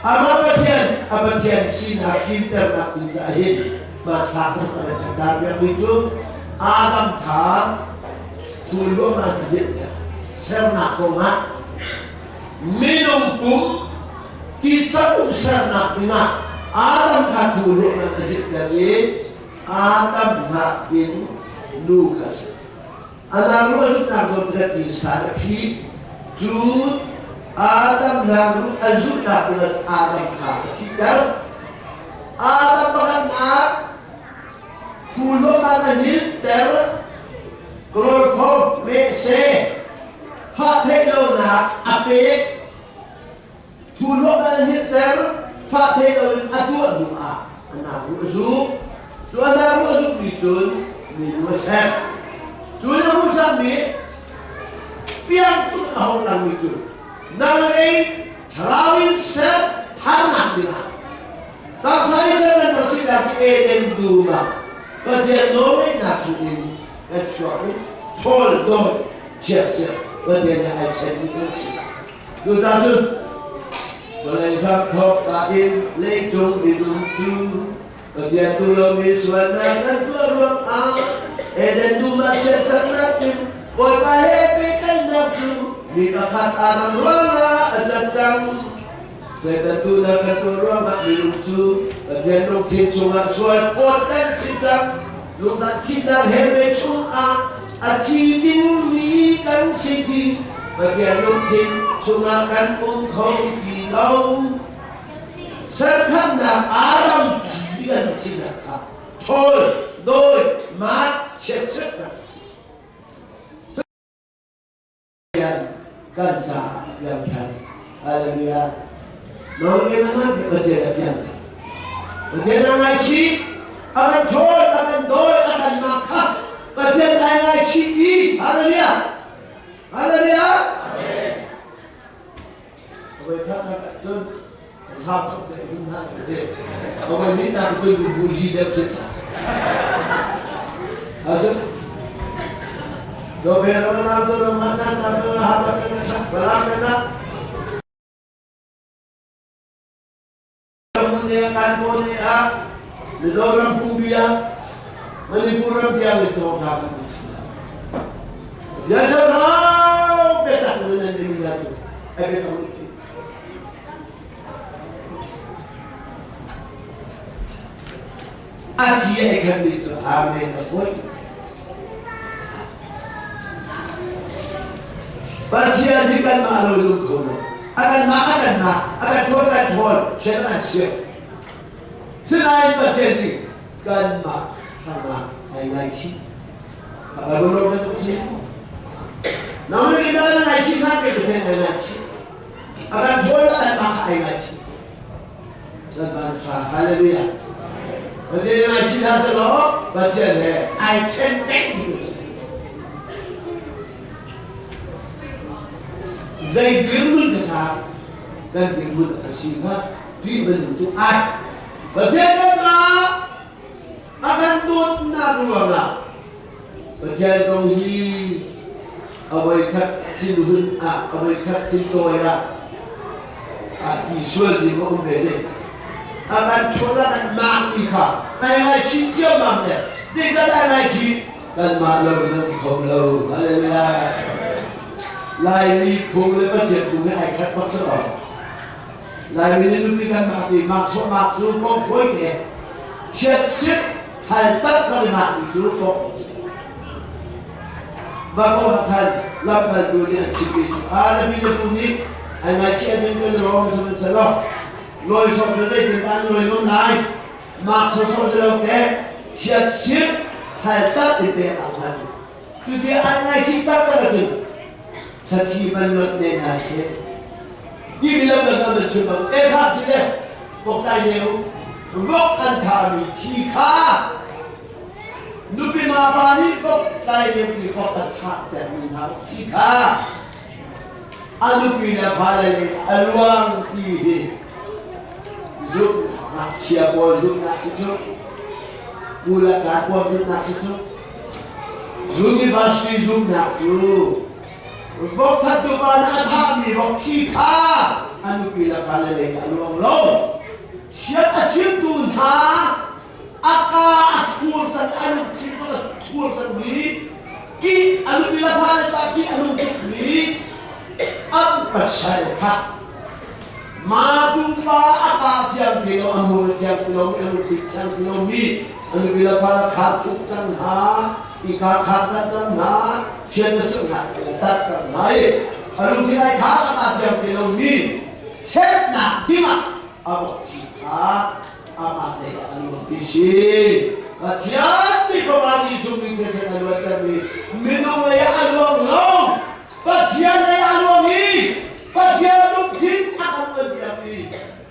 [SPEAKER 7] amah Pathian a Pathian sinak tlinternak ding caah hin mah thla a kan tarpiakmi cu Adam kha tu luangnak a dirhter sernak kongah minung pum titsa pum sernak dingah Adam kha thu luangnak a dirhter i Adam nakin nu kha ser. Adam ru a zumhnak zawn kha tisa a phi. Cu Adam nak ru a zumhnak dingah Adam kha a thihter. Adam pakhatnak thu luangnak a hilter. Chloroform meh seh fah theih lonak a pek. Thu luangnak a hilter. Fah theih loin a tuah hnu ah a nak ruh a zuk. Cu a nak ruh a zukmi cun minu a ser. Cu na hmuh cangmi piang tuk a hong langmi cu nang le kei thlarau in ser tharnak dingah taksa in ser kan rak sinak cu Eden dum ah Pathian nawlngeihnak chungin kan chuak i ṭhawl dawi chiatserh Pathian nih ai ṭhenmi kan si. Cucaah cun vawlei hramthawk ka in leicung minung cu Pathian duh lomi sualnak kan tuah ruangah Eden dum ah chiatserhnak in Bawipa he pehtlaihnak cu mi pakhat Adam ruangah a cat cang. Satan duhnak kan tuah ruangah minung cu Pathian lungthin chungah sual phawt kan si cang. Lungnak thihnak he chungah a thi dingmi kan si ti Pathian lungthin chungah kan um kho ti lo. Serthannak Adam ci kan sinak kha ṭhawl, dawi, mat, chiatserh kan caah piangthar. Hallelujah. Nawl in a Pathian a piangthar. Pathian a ngaichih, a kan ṭhawl, a kan dawi, a kan mak kha Pathian ai ngaichih i Hallelujah. Hallelujah. Awai khat nak cun hau thok deuh dun hna ke. Awai ni nak cun buzi deuh sit sa. Asuk Do bero na do na na na na ha ba na na bala na California, Mizoram pumpi ah, Manipur ram tiang in thawngtha kan tuk si lai. Biathlarau biatak nun an ing la cu ai biatak lu ti. A ci ai khan mi cu amen a fawi. Pathian hi kanmah lo lung kho lo. A kanmah a kanmah, a kan ṭhawl kan ṭhawl, sian an sian. Sinain Pathian nih kanmah hrangah ai ngaichih. A ro ro kan si. Nang nih na ngaichih hna ke Pathian ai ngaichih. A kan ṭhawl a kanmah kha ai ngaichih. Lalpa tha hallelujah. Pathian ngai chin hna selaw Pathian he ai then peng mi a si. Zei dirhmun ka tha kan dirhmun a si kha ṭih bantuk ai. Pathian kanmah a kan dawtnak ruangah Pathian kong hi a voikhat thinhun ah a voikhat thintawi ah aa ti sualmi ma um ve te. A kan chuah ah kan maakmi kha ai ngaichih ciammam le ti kan ai ngaichih kanmah lo in an kho lo. Hallelujah. Laimi phung le Pathian phung hi ai khat bak cu. Laimi nih nupi kan maak i maak sawh maak cu kong fawi te chiat sit thal tak kan i maakmi cu kong Mah kong ah khan lamkaltu nih an chimmi cu aa na pi na pu nih ai ngaichiat min kan rawng sihmanhsehlaw lawi sawk cu zeitin dah an lawi ngam lai maak sawsawh si lo ke chiat sit thal tak i pek ah hna cu cuti an ngaichih taktak ahcun sathi man lot ne hna seh timi lam kan man chim bang e kha ti le bok tai ne u vok an thami thi kha nupi ma pa nih bok tai ne pi bok an thah ter mi hna thi kha a nupi le fale le a luang ti hi zumhnak chia pawl zumhnak si cu kula ka pawl zumhnak si cu University zumhnak cu vok thattu pa nih a thahmi vok thi kha a nupi le fale lei a luang lo. Chiat a chimtu hna a ka a thur san a lungthin a thur sanmi ki a nupi le fale ta ki a lung tukmi an pasal kha ma tu pa a pa thiang ti lo a mur thiang ti lo a lungthin thiang ti lo mi a nupi le fale kha thuk cang hna i ka kha tat cang hna thian na sung hna tat cang hna i a lungthin ai kha a pa thiang ti lo mi thetnak dingah a bok thi kha amah lei ah a luang ti si Pathian mi fapa ni chung ning thisen a luantermi minung lei ah a luang lo Pathian lei ah a luang i Pathian lungthin a kan uanpiakmi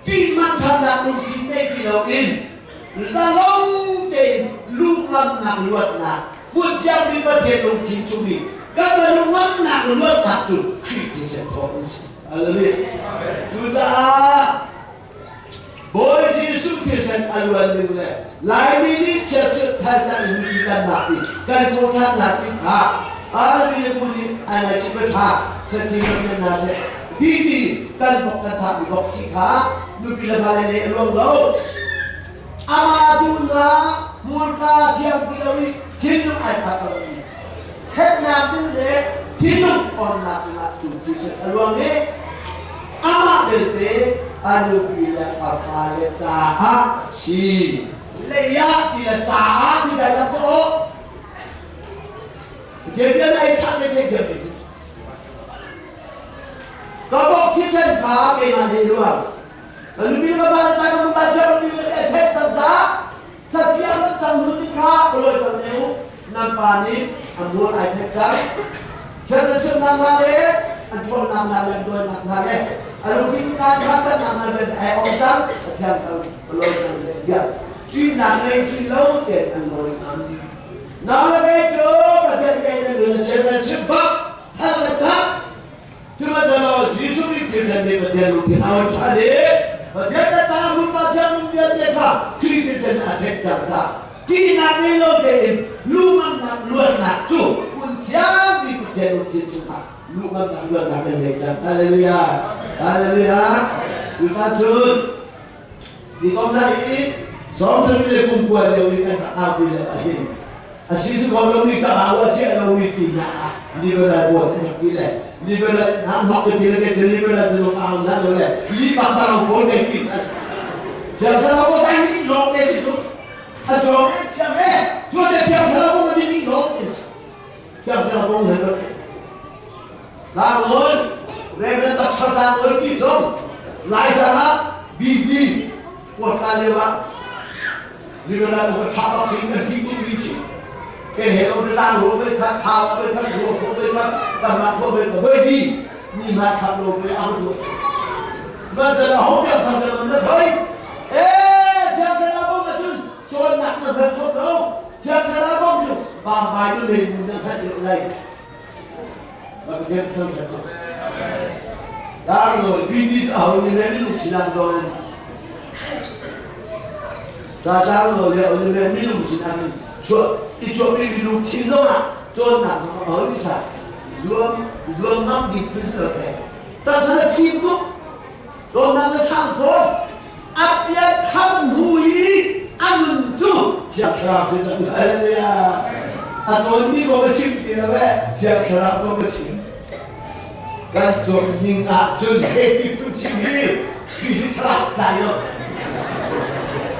[SPEAKER 7] ṭihmanthannak lungthin ngei ti loin zalong tein lungngamnak luatnak hmunthiangmi Pathian lungthin chung i kan lungngamnak luatnak cu Khrih thisen thawng in si. Hallelujah. Cucaah Bawi Jesuh thisen a luan ning le Laimi nih chiatserh thaizang in mipi kan nak i kan kawlthannak tikah arpi le pu nih an ai chim tha sathi ram nan hna seh ti ti kan bok kan thah mi bok chi kha nupi le fale le a luang lo ama duhnak hmurka thiang ti lo i thinlung ai khat lo i thennak ding le thinlung onnak dingah cung thisen a luang i amah belte a nupi le a fale caah a si leiah ti le caah ti dai lam ko Debian ai that le thei biak ka bok thisen kha keimah he ruang nupi ka fa le ka ba thiang mi le thek chan ta Thlachiang le changhun ni kha lawi cang ne u. Nan pa nih a mual ai thek cang. Thian na chimnak hna le an ṭhawnnak hna le an tuannak hna le a lungthin kaan kha kannak hna vialte ai ong cang. A thiang cang, lawi cang le tiah ṭihnak ngei ti lo tein an lawi ngam. Nang le kei cu Pathian kei nan nun a chim nan chim bak, thal nan thak. Sihmanhsehlaw Jesuh nih thilsen nih Pathian lungthin a on ṭhan i Pathian le ta hmun Pathian lung vialte kha Khrih thisen a thek cang caah ṭihnak ngei lo tein lungamnak luatnak cu hmun thiangmi Pathian lungthin chungah lungamnak luatnak kan ngei cang. Hallelujah! Hallelujah! Cucaah cun hi kong hna hi sawmsarih le kum kua lio i kan rak aupi lio ahhin a si si ko lomi ka au a chiah lomi ti hna ah liberal buat an rak ti le liberal hna hnok ka ti le ke liberal cu au na lo le li pak barau pawl ke ti siang thlarau ko tai ni lawng te si cu a cawng siang e tu te siang thlarau ko na ni lawng te siang thlarau ko na lo Tlangol Reverend Dr. Tlangol pi zong Laitlang ah BD kuat lio ah Liberal ka tha bak sin kan ti tu mi si ke he lo tlang ro ve kha tha ve kha ro ko ve kha kan ma ko ve ko ve di ni ma kha lo ve a tu ma za la ho pya thang na thoi e Pathian thangṭhat cu. Dar lawi bini cu aho nih le minung sinah zong in Zatlang lawi le aho nih le minung sinah in chuah i chuahmi lungthin zongah cawnnak zong a hau bisa zuam zuam ngam bik phun si lo te taksa le fim tuk dawtnak le sang fawn a pian thar hnu i a nun cu Thiang Thlarau sin a Hallelujah a cawnmi kong ka chim ti lo eh Thiang Thlarau kong ka chim kan cawn ning ah cun he ti tu chim hi hi hi thlarau tlai lo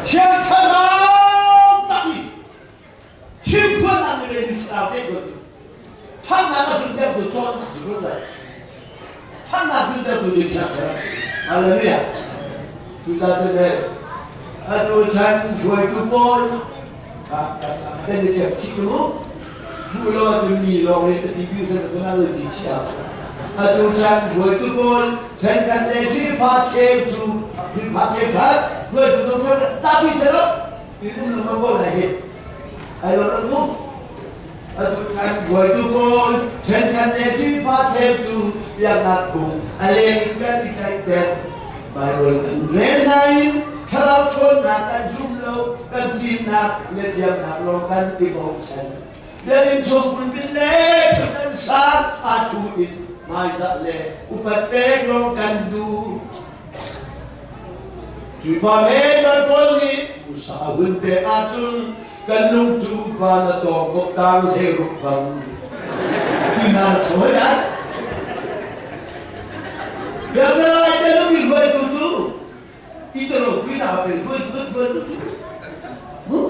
[SPEAKER 7] Thiang Thlarau tak i chim phuan ang le mi thlarau te ko cu thannak a dun deuh tu cawn tak cu lai thannak dun deuh tu Thiang Thlarau Hallelujah cucaah cun le atu chan hruaitu pawl kan i thiam chih lu thu lo cun mi lawng nih ti bi sa tu na lo ti chia atu chan hruaitu pawl thenkhat le Khrihfa cheu cu Khrihfa cheukhat hruaitu zong cu tapi se lo ti um lo ko lai hi ai lo mu atu chan hruaitu pawl thenkhat le Khrihfa cheu cu biaknak phung a leng in kan i tlaihter Bible kan rel nain thlarau ṭhawnnak kan zum lo, kan fimnak le thiamnak lawng kan i bochan. Biakinn chung pulpit le ṭhutdan sang aa ṭhu in hmaizah le upat pek lawng kan duh. Khrihfa men pawl nih usa hun pek ahcun kan lung cu van a tawng kok tang hlei ruk bang ti hna na sawi lai. Biakna te lu mi hruaitu cu Peter Peter pe hruaitu hruaitu cu mu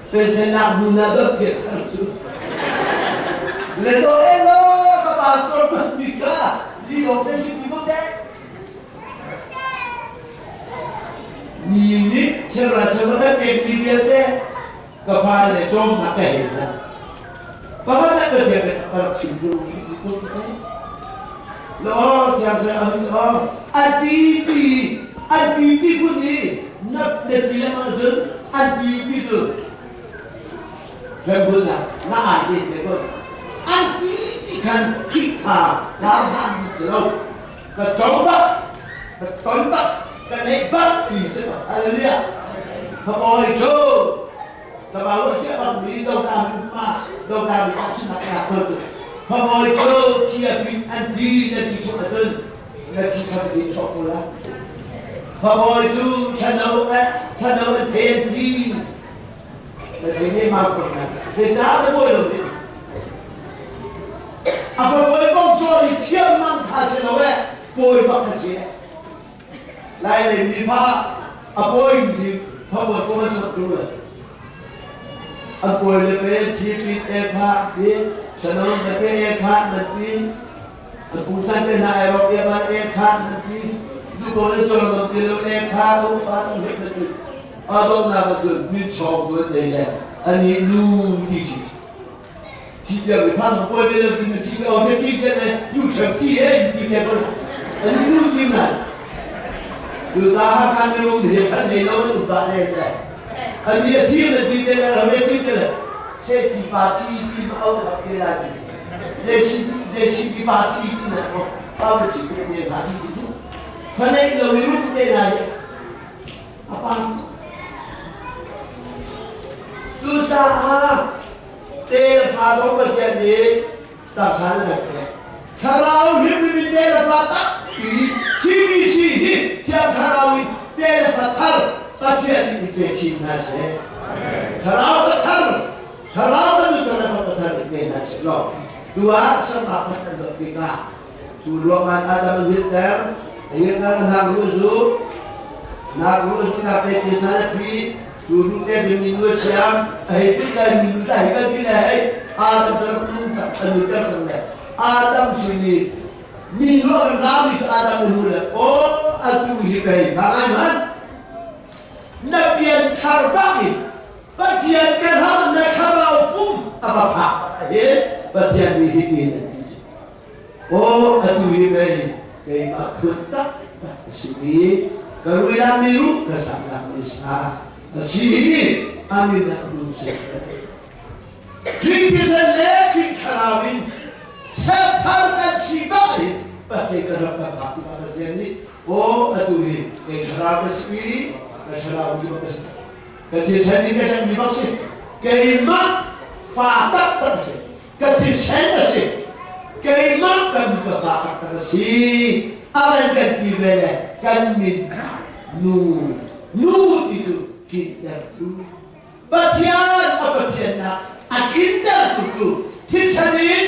[SPEAKER 7] pension lak nu na dot piak thar cu le do elo ka pastor kan mi ka li lo te si ti mo te Mi nih cheuhra cheuhra kan pekmi vialte ka fale cawmnak ka hel hna. Pakhat ah Pathian biatak ka rak chim duh i ti tuk te. Lo thiang le ahun aw a ti ti a ti ti phun i na na ti lengmang ahcun a ti ti cu hremhmun ah na ai te te ko. A ti ti khan Khrihfa dar han ti lo. Ka co bak ka ton bak ka neih bak ti si hallelujah Khabawi cu Kabawi sia bak mi dota mi ma dota mi a chunak na ko tu Khabawi cu chia pin an ti na ti chung ahcun na thi kham ti chok ko la Khabawi cu thano a thano an the an ti na the ne ma ko na the cha na bawi lo ni a fabawi kong cawl i thiam mang kha si lo eh pawi bak kha si lai lei mi fa a pawi mi fabawi kong an chok tu le a pawi le pe GP e kha ti sanon na te e kha na ti a pu chan te na ai rok ya ban e kha na ti du ko le chol mam ti lo e kha um pa tu hit na ti a dong na ka chun mi chong tu nei le ani nu ti si 七点为他是外面的这个七个，哦，这七点呢，又成七点，七点不了，那你六点呢？就大家看那种你看那种就大嘞嘞，啊，你要七了七点了，后面七点了，七七八七点嘛，哦，对啦，这七这七七八七点呢，哦，到了七点点八七点钟，反正有一路对啦，apa? Cucaah tefa zong Pathian nih taksa an rak pek. Thlarau hrimhrim in tefa tak ti CBC hi Thiang Thlarau in tefa thar Pathian nih in pe chin hna seh. Thlarau ka thar, thlarau kan nutar le thar in pe hna seh law tu ah sangah kan dot tikah tu ruangah Adam an hilter ayin an hang ru zu nak ru zu nak te ti sa pi tu ru te mi mi nu siam ai tu kai mi nu dai kan pi le ai Adam ter tum tak anu ter sang le Adam sini mi nu kan ra mi Adam nu le o atu hi bei ba ai man na pian thar bak in Pathian kan ham na thlarau pum a va phak he Pathian nih hi tin an ti Aw atu hi pei keimah phun taktak a simi ka rui mi ruh ka sak mi sa a si hi amin ah nung siseh. Khrih thisen le Khrih thlarau in Serthar kan si bak hin Pathian kan rak kan phak tikah Pathian nih aw atu hi kei thlarau ka si i ka thlarau mi bak ka si ka thisen in ka mi bak si keimah fa taktak a si ka thisen a si keimah kan ka fa taktak a si aman kan ti ve le kan min nu nu ti cu kintertu Pathian a Pathiannak a tlintertu cu thisen in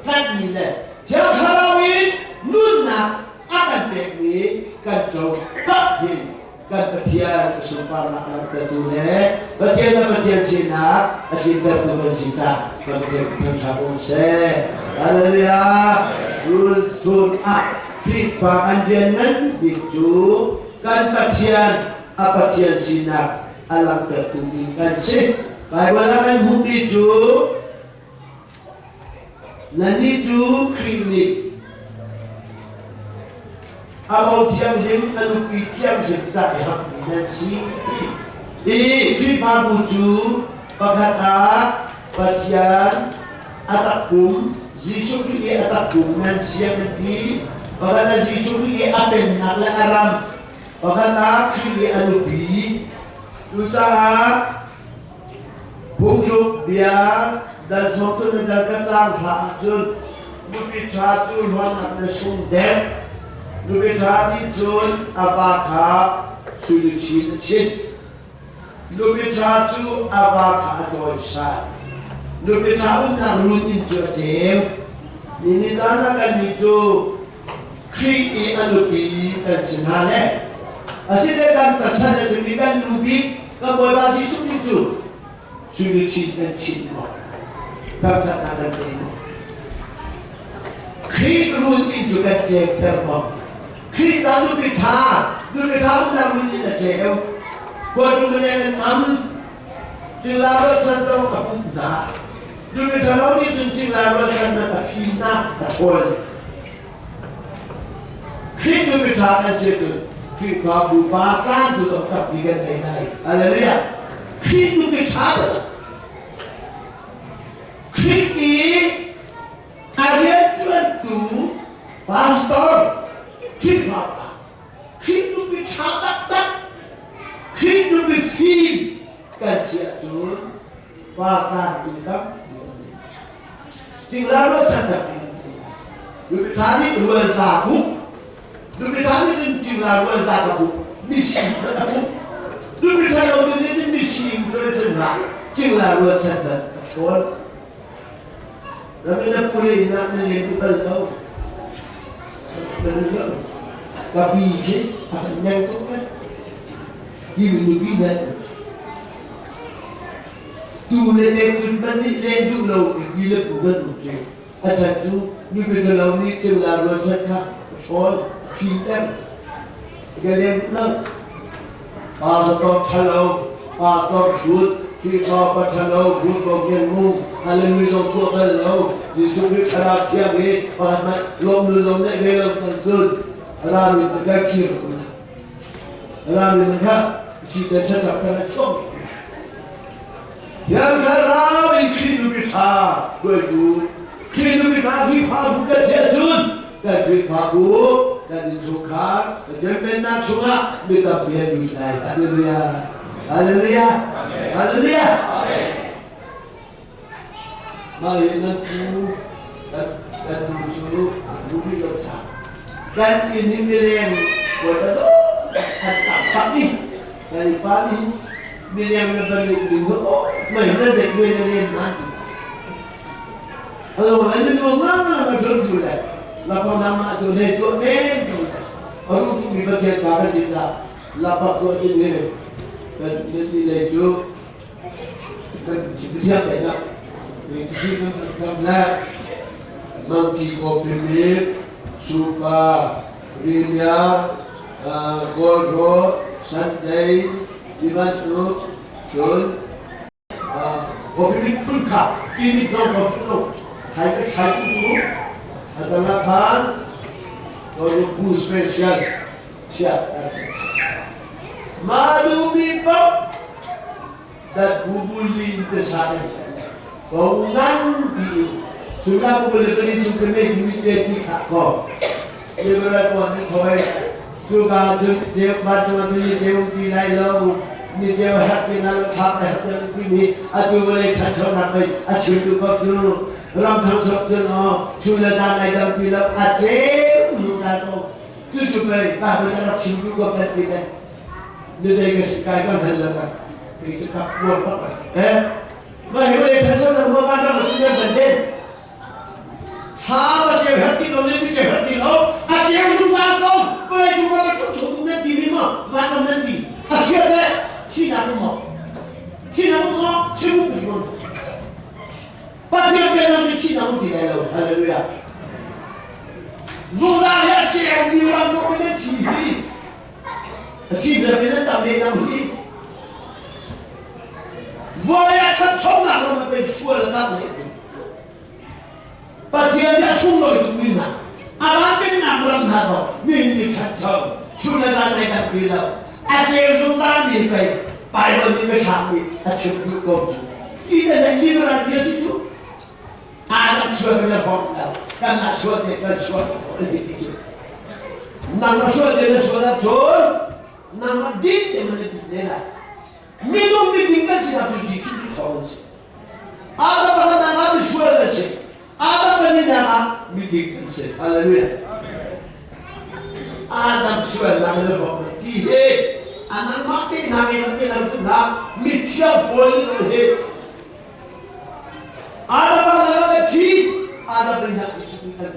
[SPEAKER 7] tlanhmi le Thiang Thlarau in nunnak a kan pekmi kan co bak hin kan Pathian sunparnak langhtertu le Pathian le Pathian sinak a tlintertu kan si caah kan Pathian thangṭhat um seh. Hallelujah! Rul chun ah Khrihfa kan rian ngan bik cu kan Pathian a Pathian sinak a langhtertu ding kan si. Baibal ah kan hmuhmi cu nannih cu Khrih nih a bo thianghlim a nupi thianghlim ca i hammi nan si ti. Hi Khrihfabu cu pakhat ah Pathian a takpum Jesuh Khrih i a takpum nan si a kan ti. Pakhat ah Jesuh Khrih i a pennak le a ram Pakhat ah Khrih i a nupi. Cucaah phungtluk bia dal sawmtu na dal ka cang hla ahcun nupi ṭha cu hluannak na sung deuh. Nupi ṭha nih cun a va kha sui luchin a chinh. Nupi ṭha cu a va kha a cawisan. Nupi ṭha umnak run inn cu a ceu. Ni caan ah kannih cu Khrih i a nupi kan si hna le asile kan pasal a simi kan nu bik kan Bawipa Jesuh Khrih cu sui chin kan chin maw thangṭhatnak kan pe maw Khrih run inn cu kan cekter maw Khrih ta nupi ṭha nupi ṭha umnak run inn a ceu khualtung le kan am cingla rualchan to ka pumh hna nupi ṭha lo nih cun cingla rualchan na ka fimnak ka ṭhawl Khrih nupi ṭha kan si cun Khrihfabu pa tlan tu zong tampi kan ngei lai. Hallelujah. Khrih nupi ṭha tak. Khrih i a rianṭuantu pastor Khrihfa pa Khrih nupi ṭha taktak Khrih nupi fim kan si ahcun pa tlan tu tampi an ngei. Tingla ruahchan dak Nupi ṭha nih rual za buk Nupi ṭha nih cun tingla rual za ka buk mising ka ka buk Nupi ṭha lo tu nih cun mising tu le cun hlah tingla rualchan ban ka ṭhawl Nami na puli na na len tu bal lo na lu lo ka bi khi a kan neng tuk le hi nupi nan Tu le nek cun ban nih len duh lo mi le bu ban um cu a chan cu nupi ṭhalo nih ceula rualchan kha a ṭhawl a fimter ka leng duh lo pa zatawk ṭhalo pa tawk hrut Khrihfa pa ṭhalo bu ko ngen mu hallelujah zong tuah bal lo Jesuh Khrih thlarau thiang i pakhat hmanh lawm lu zong neih ve lo cang cun rami ka kir ko la rami kha si te chacap kan a chuak Thiang Thlarau in Khrih nupi ṭha hruaitu Khrih nupi ṭha Khrihfabu kan si ahcun kan Khrihfabu kan innchungkhar kan pennak chungah mi tampi an lut lai. Hallelujah! Hallelujah! Hallelujah! Mah hi nan pu kan kan nu cu nupi lo ca kan inn hi mileng bawipa an tam pak i kan i pa nih mileng na van nih ding oh mei na dek ve na len man alo an nu ma ma don chu le la pa na ma tu le tu men tu le aru tu mi pathian pa ka sin ta la pa ko in ne kan ni le chu Monkey Coffee Milk, Supa, Rimia, Gold Road, Sunday, ti bantuk cun coffee milk phun kha timi zong coffee no thai ka thai tu a dang ah khan bu special chia mah duhmi paoh dat bubuli te sa in ko ngan pi in Cu 24 cu ka mei ti te ti khah ko. Liberal pawl nih khoi cuka cun ceu vancung ah cun ni ceu ti lai lo ni ceu herh ti na lo thap le herh ti timi atu vawlei ṭhanchonak lei a chimtu kop cu ram ṭhangchok cun aw chu le dan ai dam ti lo a ceu zungzal ko cucu pei Bible a rak chimtu kop kan ti le ni zei ka si kai ka hngal lo ka kei cu ka puar bak eh ma hi vawlei ṭhanchonak ma van ram ah cun ban den Thla va ceu herh ti lo le ti ceu herh ti lo a ceu zungzal ko vawlei cung ram a chung chung nan ti mi maw van ram nan ti a siat le sinak um maw sinak um maw simu ti mon Pathian pennak nih sinak um ti lai lo hallelujah zungzal he a ceu mi ram ko nan chi hi a chi bia nan tam le nam hi vawlei a ṭhanchonak ram a pe sual a bak le Pathian nih a sunglawi tukmi hna amah pennak ram hna ko mi nih ṭhancho chun le zan ei tak ti lo a ceu zungzal mi pei Bible nih biathlam nih a chim duh ko cu ti le le liberal bia si cu Adam sual kan hawk lo kanmah sual te kan sual ko ti cu nangmah sual te na sual ahcun nangmah din te man na din ne lai minung miding kan sinak cu Jesuh Khrih thawng in si Adam pakhatnak ah misual kan si Adam pahnihnak ah miding kan si hallelujah Adam sual lang le hawk na ti he anangmah te hna nge te lam tu hna mithiang pawl nih an he Adam pakhatnak ah thi Adam pahnihnak Jesuh Khrih kan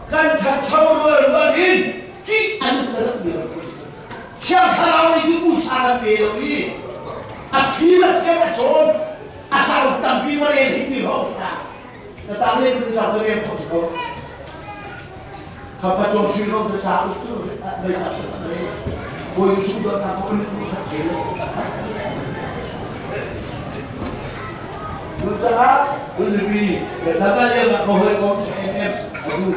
[SPEAKER 7] Kan ṭhancho rualrual in ṭih a nung takmi ram kan si. Thiang Thlarau nih nubu sa kan pe lo i a fim a thian a cawn a cauk tampi va rel hi ti hawk hna. Catang le kun zong va rel kho si ko. Khapa cawm sui lawng cu cauk cu mei tak tak rel. Bawi Jesuh dawtnak kong in sak Cucaah Khualipi Tabalia ka hawikom MM atu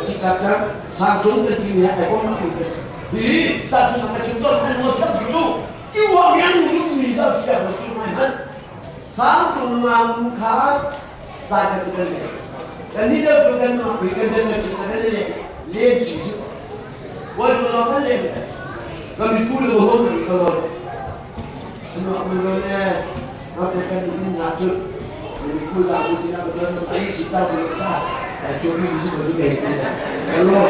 [SPEAKER 7] sikap cang sangtung kan ti ni ai kom tu ka si hi ta chu ka chim to tu mo siam tu ti wa yang nu mi da siam tu mai han sangtung ma mu kha ta ka tu le kan ni da tu kan no bi kan den ka chim ka le le chi si wa tu lo kan le ka mi pu le ho ka lo ano mi lo le Matikan na cu mi za cu ti na ka na ai si ta cu ta chu mi si ko tu ke ti la hello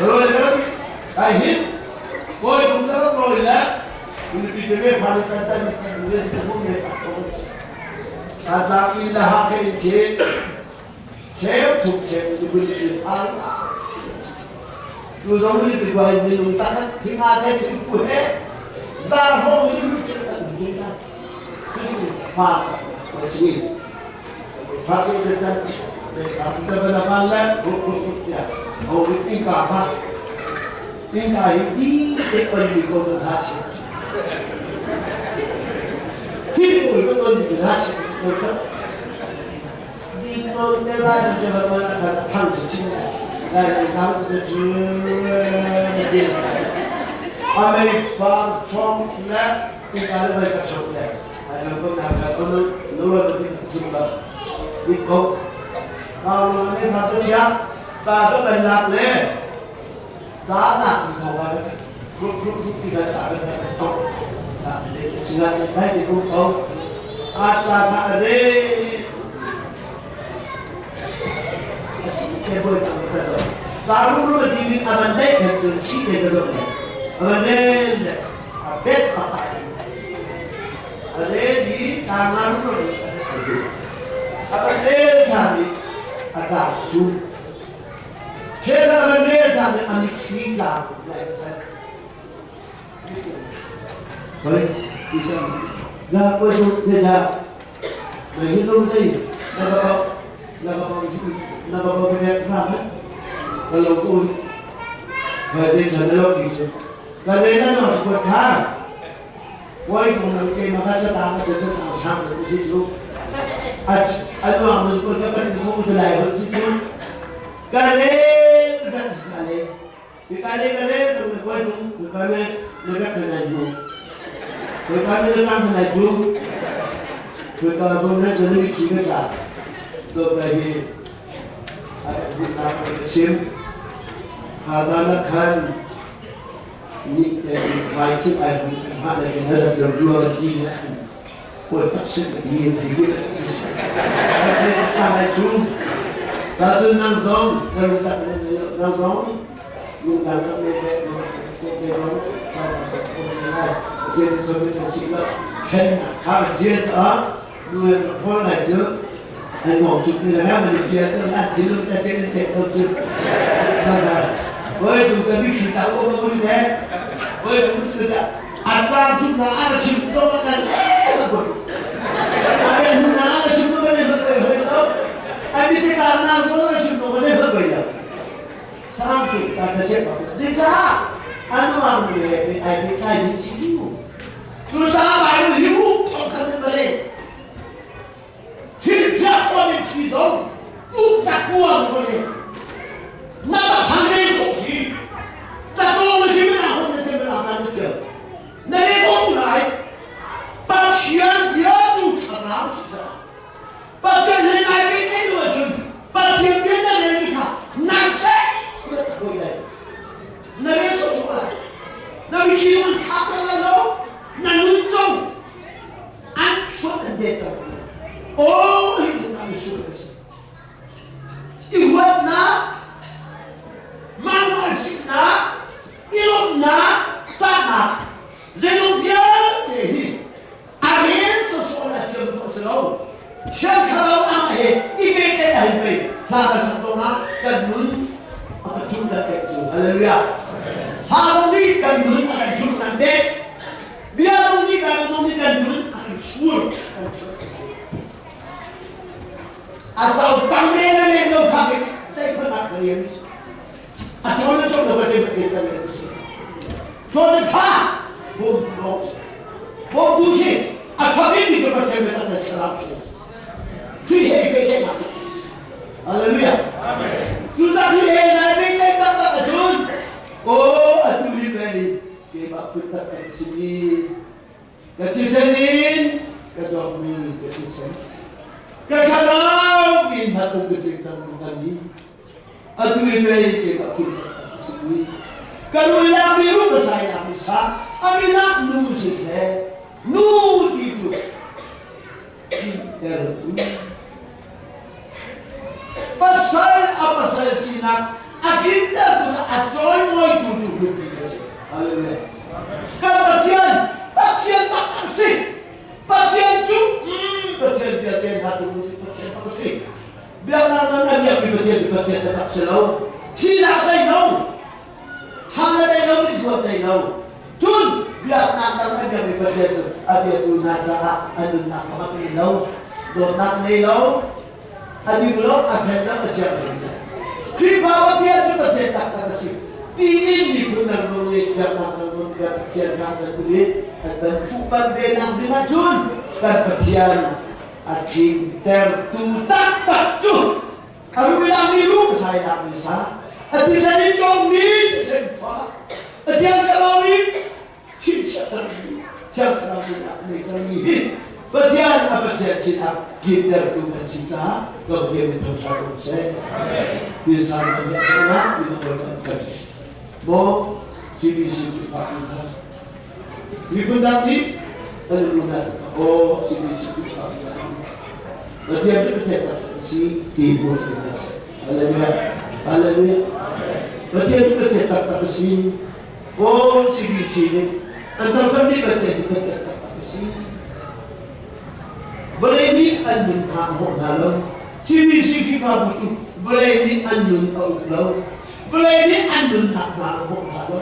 [SPEAKER 7] hello le ai hin koi tum ta ro roi la un pi te me phan ta ta ni ta ni te ko me ta ta ki la ha ke ke cheu thuk cheu tu bu ni thal tu zong ni bi bai mi lung ta thi nga te thi pu he za hong ni lu te ta ni ta tu fa ko si fa ke te ta be ta ta ba na ban la ru ru ru ya ho ri tin ka ha tin ka hi di te pan ni ko ta ha chi thi ko ko to ni ha chi ko ta Bawipa nih na ṭang hna cu Bawipa zong nan cu na chi ka tla. Dawt hi a hmuhnak ka chim. Kha zan ah khan ni vai cu ai hmu hma le na rat lo jua kan ti na an kawi tak sin ka ti in ti ka lai cu ta cun nang zong na ru tak nang zong lung dang tak ne ne ne zong ta ta ko ne lai je na chom ne si la khen kha je ta nu he phone lai cu ai ngom chuk ni la ma ni je ta na ti lu ta che ne che ko chu na na oi tu ka bi khi ta ko ma ni ne oi tu tu ta atang chuk na ana chim to ka ka ma ko ada nu na ana chim ko ne ba ko hoi lo ai bi se ka na zo na chim ko ne ba ko ya sang tu ta ta che pa ni cha anu ang ni ai bi kai ni chi ju Cucaah Baibal hi uk thawk kan in bale. Thil chia tuan in thi zong uk ta kuang bale. Na ba sang ne so thi. Ta to le si mena hon ne te mena na ne che. Na le ko tu lai. Pathian bia tu thlarau si ta. Pathian le nai be te lu chun. Pathian bia na le mi kha na se na ta koi lai. Na le so so lai. Na mi khi un thap la lo. Na nun zong an chuat an det ter. Oh, hi na mi su si. I huatnak, manual siknak, i lawmhnak, tahnak, zeizong vialte hi a rel sawsawh le a thiam sawh si lo. Thiang Thlarau ang he i pehtlaih ahhin pei hla kan sak zongah kan nun a kan chumh kan pek cu. Hallelujah. Hla zong nih kan nun a kan chumh kan pek. Bia zong nih Bible zong nih kan nun a kan sur kan sur. A zau tang re le rem lo kha ke tei phanak ka rian. A chawn na chawn lo ka te ka kan rian. Chawn na tha bom lo. Bom tu si a tha bik mi ka pathian biatak le thlarau si. Khi he pe che ma. Hallelujah. Cu ta khi he nai pe te tak tak a chun. O atu hi pe ke ma put tak kan si ni. Ka thisen in ka dawtmi ka thisen. Ka thlarau in hatung ka cing cang kan ni. Atu in mei ke ka phun si ni. Ka nu la mi ru ka sai la mi sa. Amina nu si se. Nu ti tu. Ter tu. Pasal a pasal sinak a kinter tu a chawimawi tu cu nupi a si. Hallelujah. Kan Pathian, Pathian tak a si. Pathian cu Pathian bia te hna cu Pathian tak a si. Biaknak nan a biakmi Pathian cu Pathian taktak si lo. Thihnak dai lo. Tha na dai lo, mithuat dai lo. Cun biaknak dang a biakmi Pathian cu a biatu hna caah a nunnak kha a pe lo. Dawtnak nei lo. A dik lo, a fel lo, a chiah lo. Khrihfa Pathian cu Pathian taktak a si. Tiin miphun dang zong nih biaknak dang zong nih Pathian kha kan duh i kan ban fuh ban ve nak ding ahcun kan Pathian a tlintertu taktak cu a ruilakmi rum sailakmi sa a thisen in cawngmi thisen fa a thiang thlarau in chimchiahtermi thiang thlarau in a nei cangmi hi Pathian a Pathian sinah tlintertu kan si caah ka Pathian min thangṭhat ko seh. Ti san kan biak nak ti na kan kan Maw CBC Khrihfa hna miphun dang nih kan lu hna aw CBC Khrihfa Pathian cu Pathian tak si ti mu si hna seh. Hallelujah. Hallelujah. Pathian cu Pathian taktak a si. Aw CBC nih an thangthat mi Pathian cu Pathian taktak a si. Vawlei nih an nun hna hnawh hna lo. CBC Khrihfabu cu vawlei nih an nun a uk lo. Vawlei nih an nunnak hna a hnawh hna lo.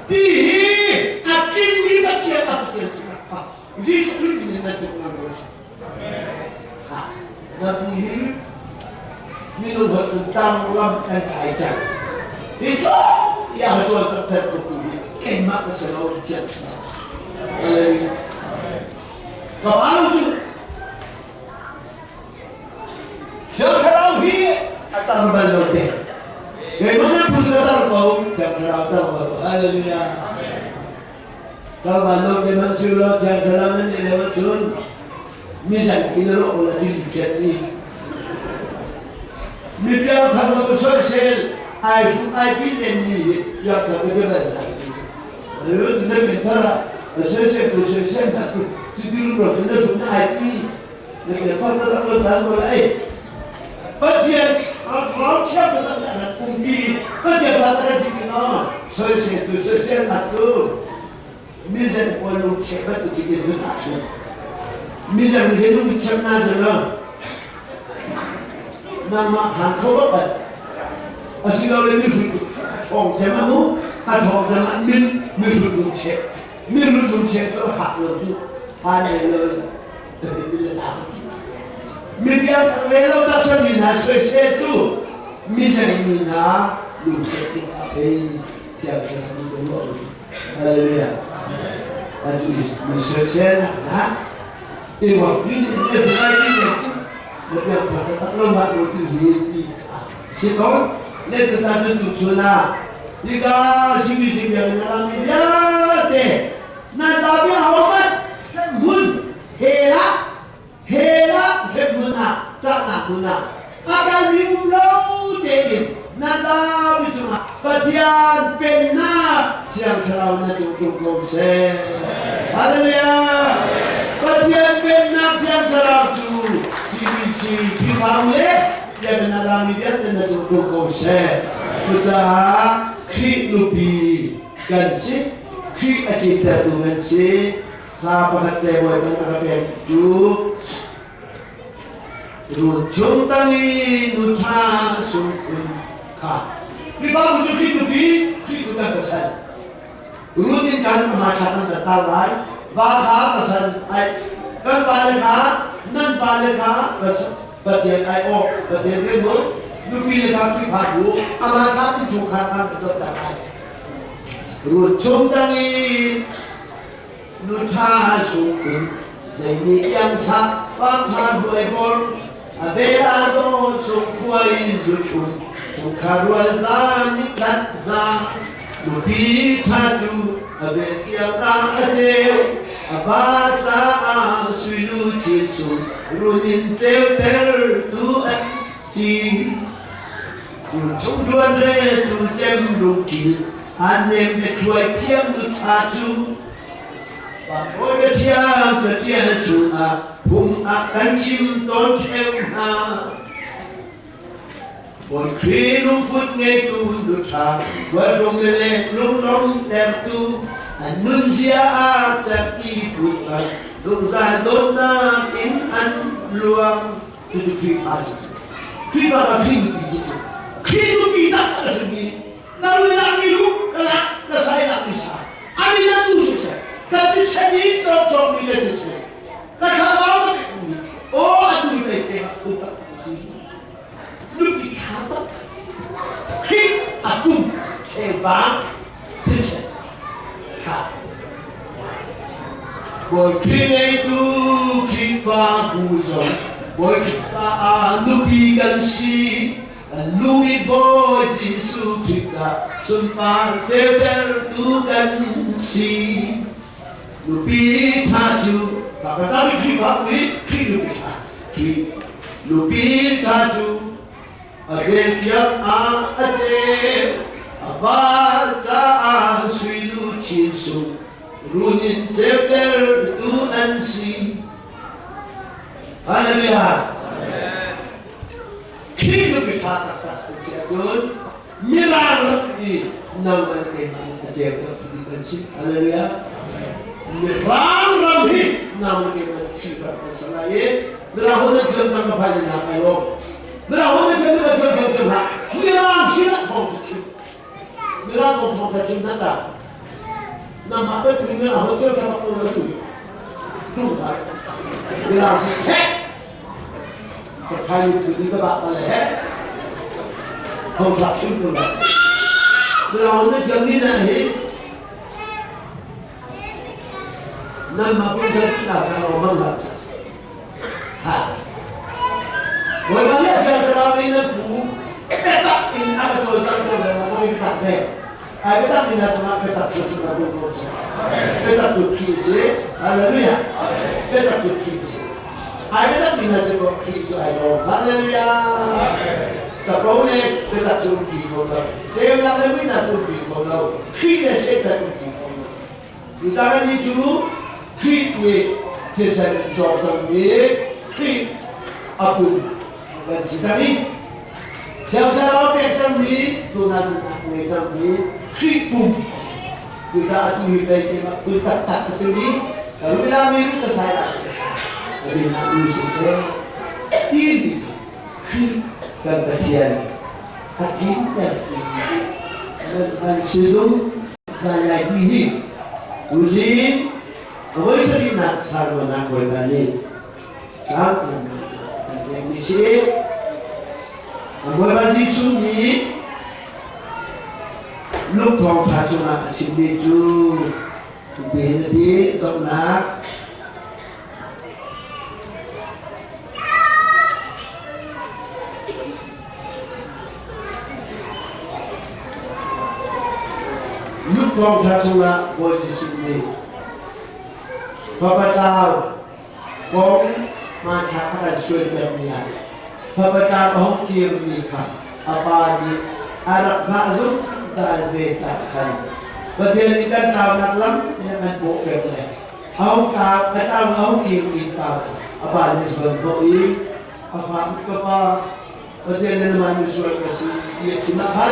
[SPEAKER 7] Ti hi a tlingmi Pathian a Pathian sinak kha Jesuh Khrih min in nan cung ngan ko seh. Na pu hi minung holh cun tanglam kan kai cang. Hi tlawm tiang a cawl tak ter tu hi keimah ka si lo tiang Hallelujah. Ka pa lu cu Thiang Thlarau hi a tar bal lo te. Keimah na pu cu ka tar ko, Thiang Thlarau tar bal. Hallelujah. Kalvan te man siu lo thiang thlarau nan neih lo ahcun mizeng in a lawh la dil chiat mi mi piangthar lo soisel ai hru ai pi len mi hi piangthar ka bia bal hna tu na piangthar ah na soisel tu soisel hna tu cuti rumro cu na hrum na ai pi na piangthar na rak lo ta zo lai Pathian thlarau thiang na rak la pumpi Pathian ta ta kan si no soisel tu soisel hna tu Mizeng pawl lungcheh bantuk in nan tahchunh. Mizeng he lungcheh na zul lo. Nangmah khan kho bak ai. Asilole mihrut ṭhawng them ah mu, a ṭhawng them ah min mihrut lungcheh. Mihrut lungcheh cu a fak lo cu. Phan le lo Mi rel lo tak mi hna soisel cu mizeng mi hna lungcheh ding a pei tiang kan ruah. Hallelujah. Atu mi soisel na i wa pi ni le thai ni le chu na piang thar tak lo ma lo tu hi ti si ton le tu ta tu tu chu na ika simi simi yang na lam mi te na ta bi hawa mat mun hela Hell ah hremhmun ah ṭahnak hmun ah a kalmi um lo tein na tami cungah Pathian pennak Thiang Thlarau na cung tlung ko seh. Hallelujah! Pathian pennak Thiang Thlarau cu CBC Khrihfabu le biakinn a lami vialte na cung tlung ko seh. Cucaah Khrih nupi kan si, Khrih a cintertu kan si. Thla pakhat te Bawipa nih a ka pek cu run chung tang i nu ṭha sungkhun kha Khrihfa bu cu Khrih nupi Khrih cu kan pasal run in kan amah thla kan kan tar lai va kha pasal ai kan pale kha nan pale kha Pathian ai awh Pathian rian mu nupi le kha Khrihfa bu amah thla in chungkhar kan ka dawt lai run chung tang i Nu ṭha sungkhun zei nih iang thlah pangṭha hruai bor a vel a daw chung khuai zu chum chungkhar rual zaan ni tlat hna nupi ṭha cu a vel kiang ah a ceu a pa caah suilu chin sung run in ceuter tu an si run chung ṭuan re tu cem lungkil An nem biathuai thiam nu ṭha cu Bawi biathiang catial chungah phung ah kan chim tawn ṭheo hna. Bawi Khrih lungput ngeitu nu ṭha, khualrung le leng lunglawm tertu, an nunzia ah cerhti put bang zungzal dawtnak in an luang. Cucu Khrihfa si cu. Khrihfa ka Khrih nupi si cu. Khrih nupi taktak a simi na rui lak mi lu ka lak ka sai lak mi sa ani na tu si se ka ci sen i tok tok mi le ci se ka thlarau ka pek mi o atu pe te tu tak si nupi tha tak Khrih a pum che bang thil se tha Bawi Khrih ngeitu Khrihfabu zong Bawi Khrih caah nupi kan si Lung i Bawi Jesuh Khrih ca sunpar ceutertu kan si. Nupi ṭha cu ka ka tami Khrihfa ui Khrih nupi ṭha Khrih nupi ṭha cu a vel kiang ah a ceu a va caah sui luchin sung run in ceutertu an si. Hallelujah. Khrih nupi ṭha taktak an si ahcun Mirang ram i nangmah le keimah nih a ceuter tu ding kan si. Hallelujah. Mirang ram hi nang le keimah nih Khrih ram kan ser lai i Mirang hon nan thiam nang na fai nan hak ai lo. Mirang hon nan thiam nan thiam thiam thiam hlah. Mirang sin ah thawng cu chim. Mirang kong thawng kha chim na ta. Nangmah bantuk in mirang hon thiam thiam bak lo na tu. Tung lai. Mirang sin hek Ka tu ni ka ba le he. Thong thlak chim ko la. Mirang na thiam ni na hi. Nan ma pun thiam na ka ro mang la. Ha. Boi ba le cha ka ra ni na pu. Pe tak in a ka chol tak ko le na ko in tak ve. Ai biatak mi hna cungah biatak cu cu na duh ko si. Biatak cu Khrih si. Hallelujah. Biatak cu Khrih si. Ai biatak mi hna cu Khrih cu ai lawm. Hallelujah. Capo le biatak cu um ti ko lo. Ceunak le muihnak um ti ko lo. Khrih le Satan um ti ko lo. Tutan ni cu Khrih nih thisen in cawk cangmi Khrih a pum kan si cang i Thiang Thlarau pek cangmi tunak nunnak ngei cangmi Khrih pum cucaah atu hi pei keimah phun taktak ka si mi ka ruilami ru ka sai la ka sai ka dinah nu siseh timi Khrih kan Pathian a tlinter nan sizung zai lai ti hi tuzing a voi sarihnak sarvanak Bawipa nih tlangtlangnak kan pekmi si. Bawipa Jesuh nih Luke thawngṭha cungah a chimmi cu hitin a ti, donghnak Luke thawngṭha cungah Bawi Jesuh nih Fapa tlau kong hmanthlak a kan suaitermi ah fapa tlau a hung kirmi kha a pa nih a rak hngah zungzal ve caah khan Pathian nih kan tlaunak lam he an bawh peng le a hung tlau a tlau a hung kirmi pa kha a pa nih zuan hnawh i a fa ka pa Pathian nan mah misual ka si ti a chim ah khan.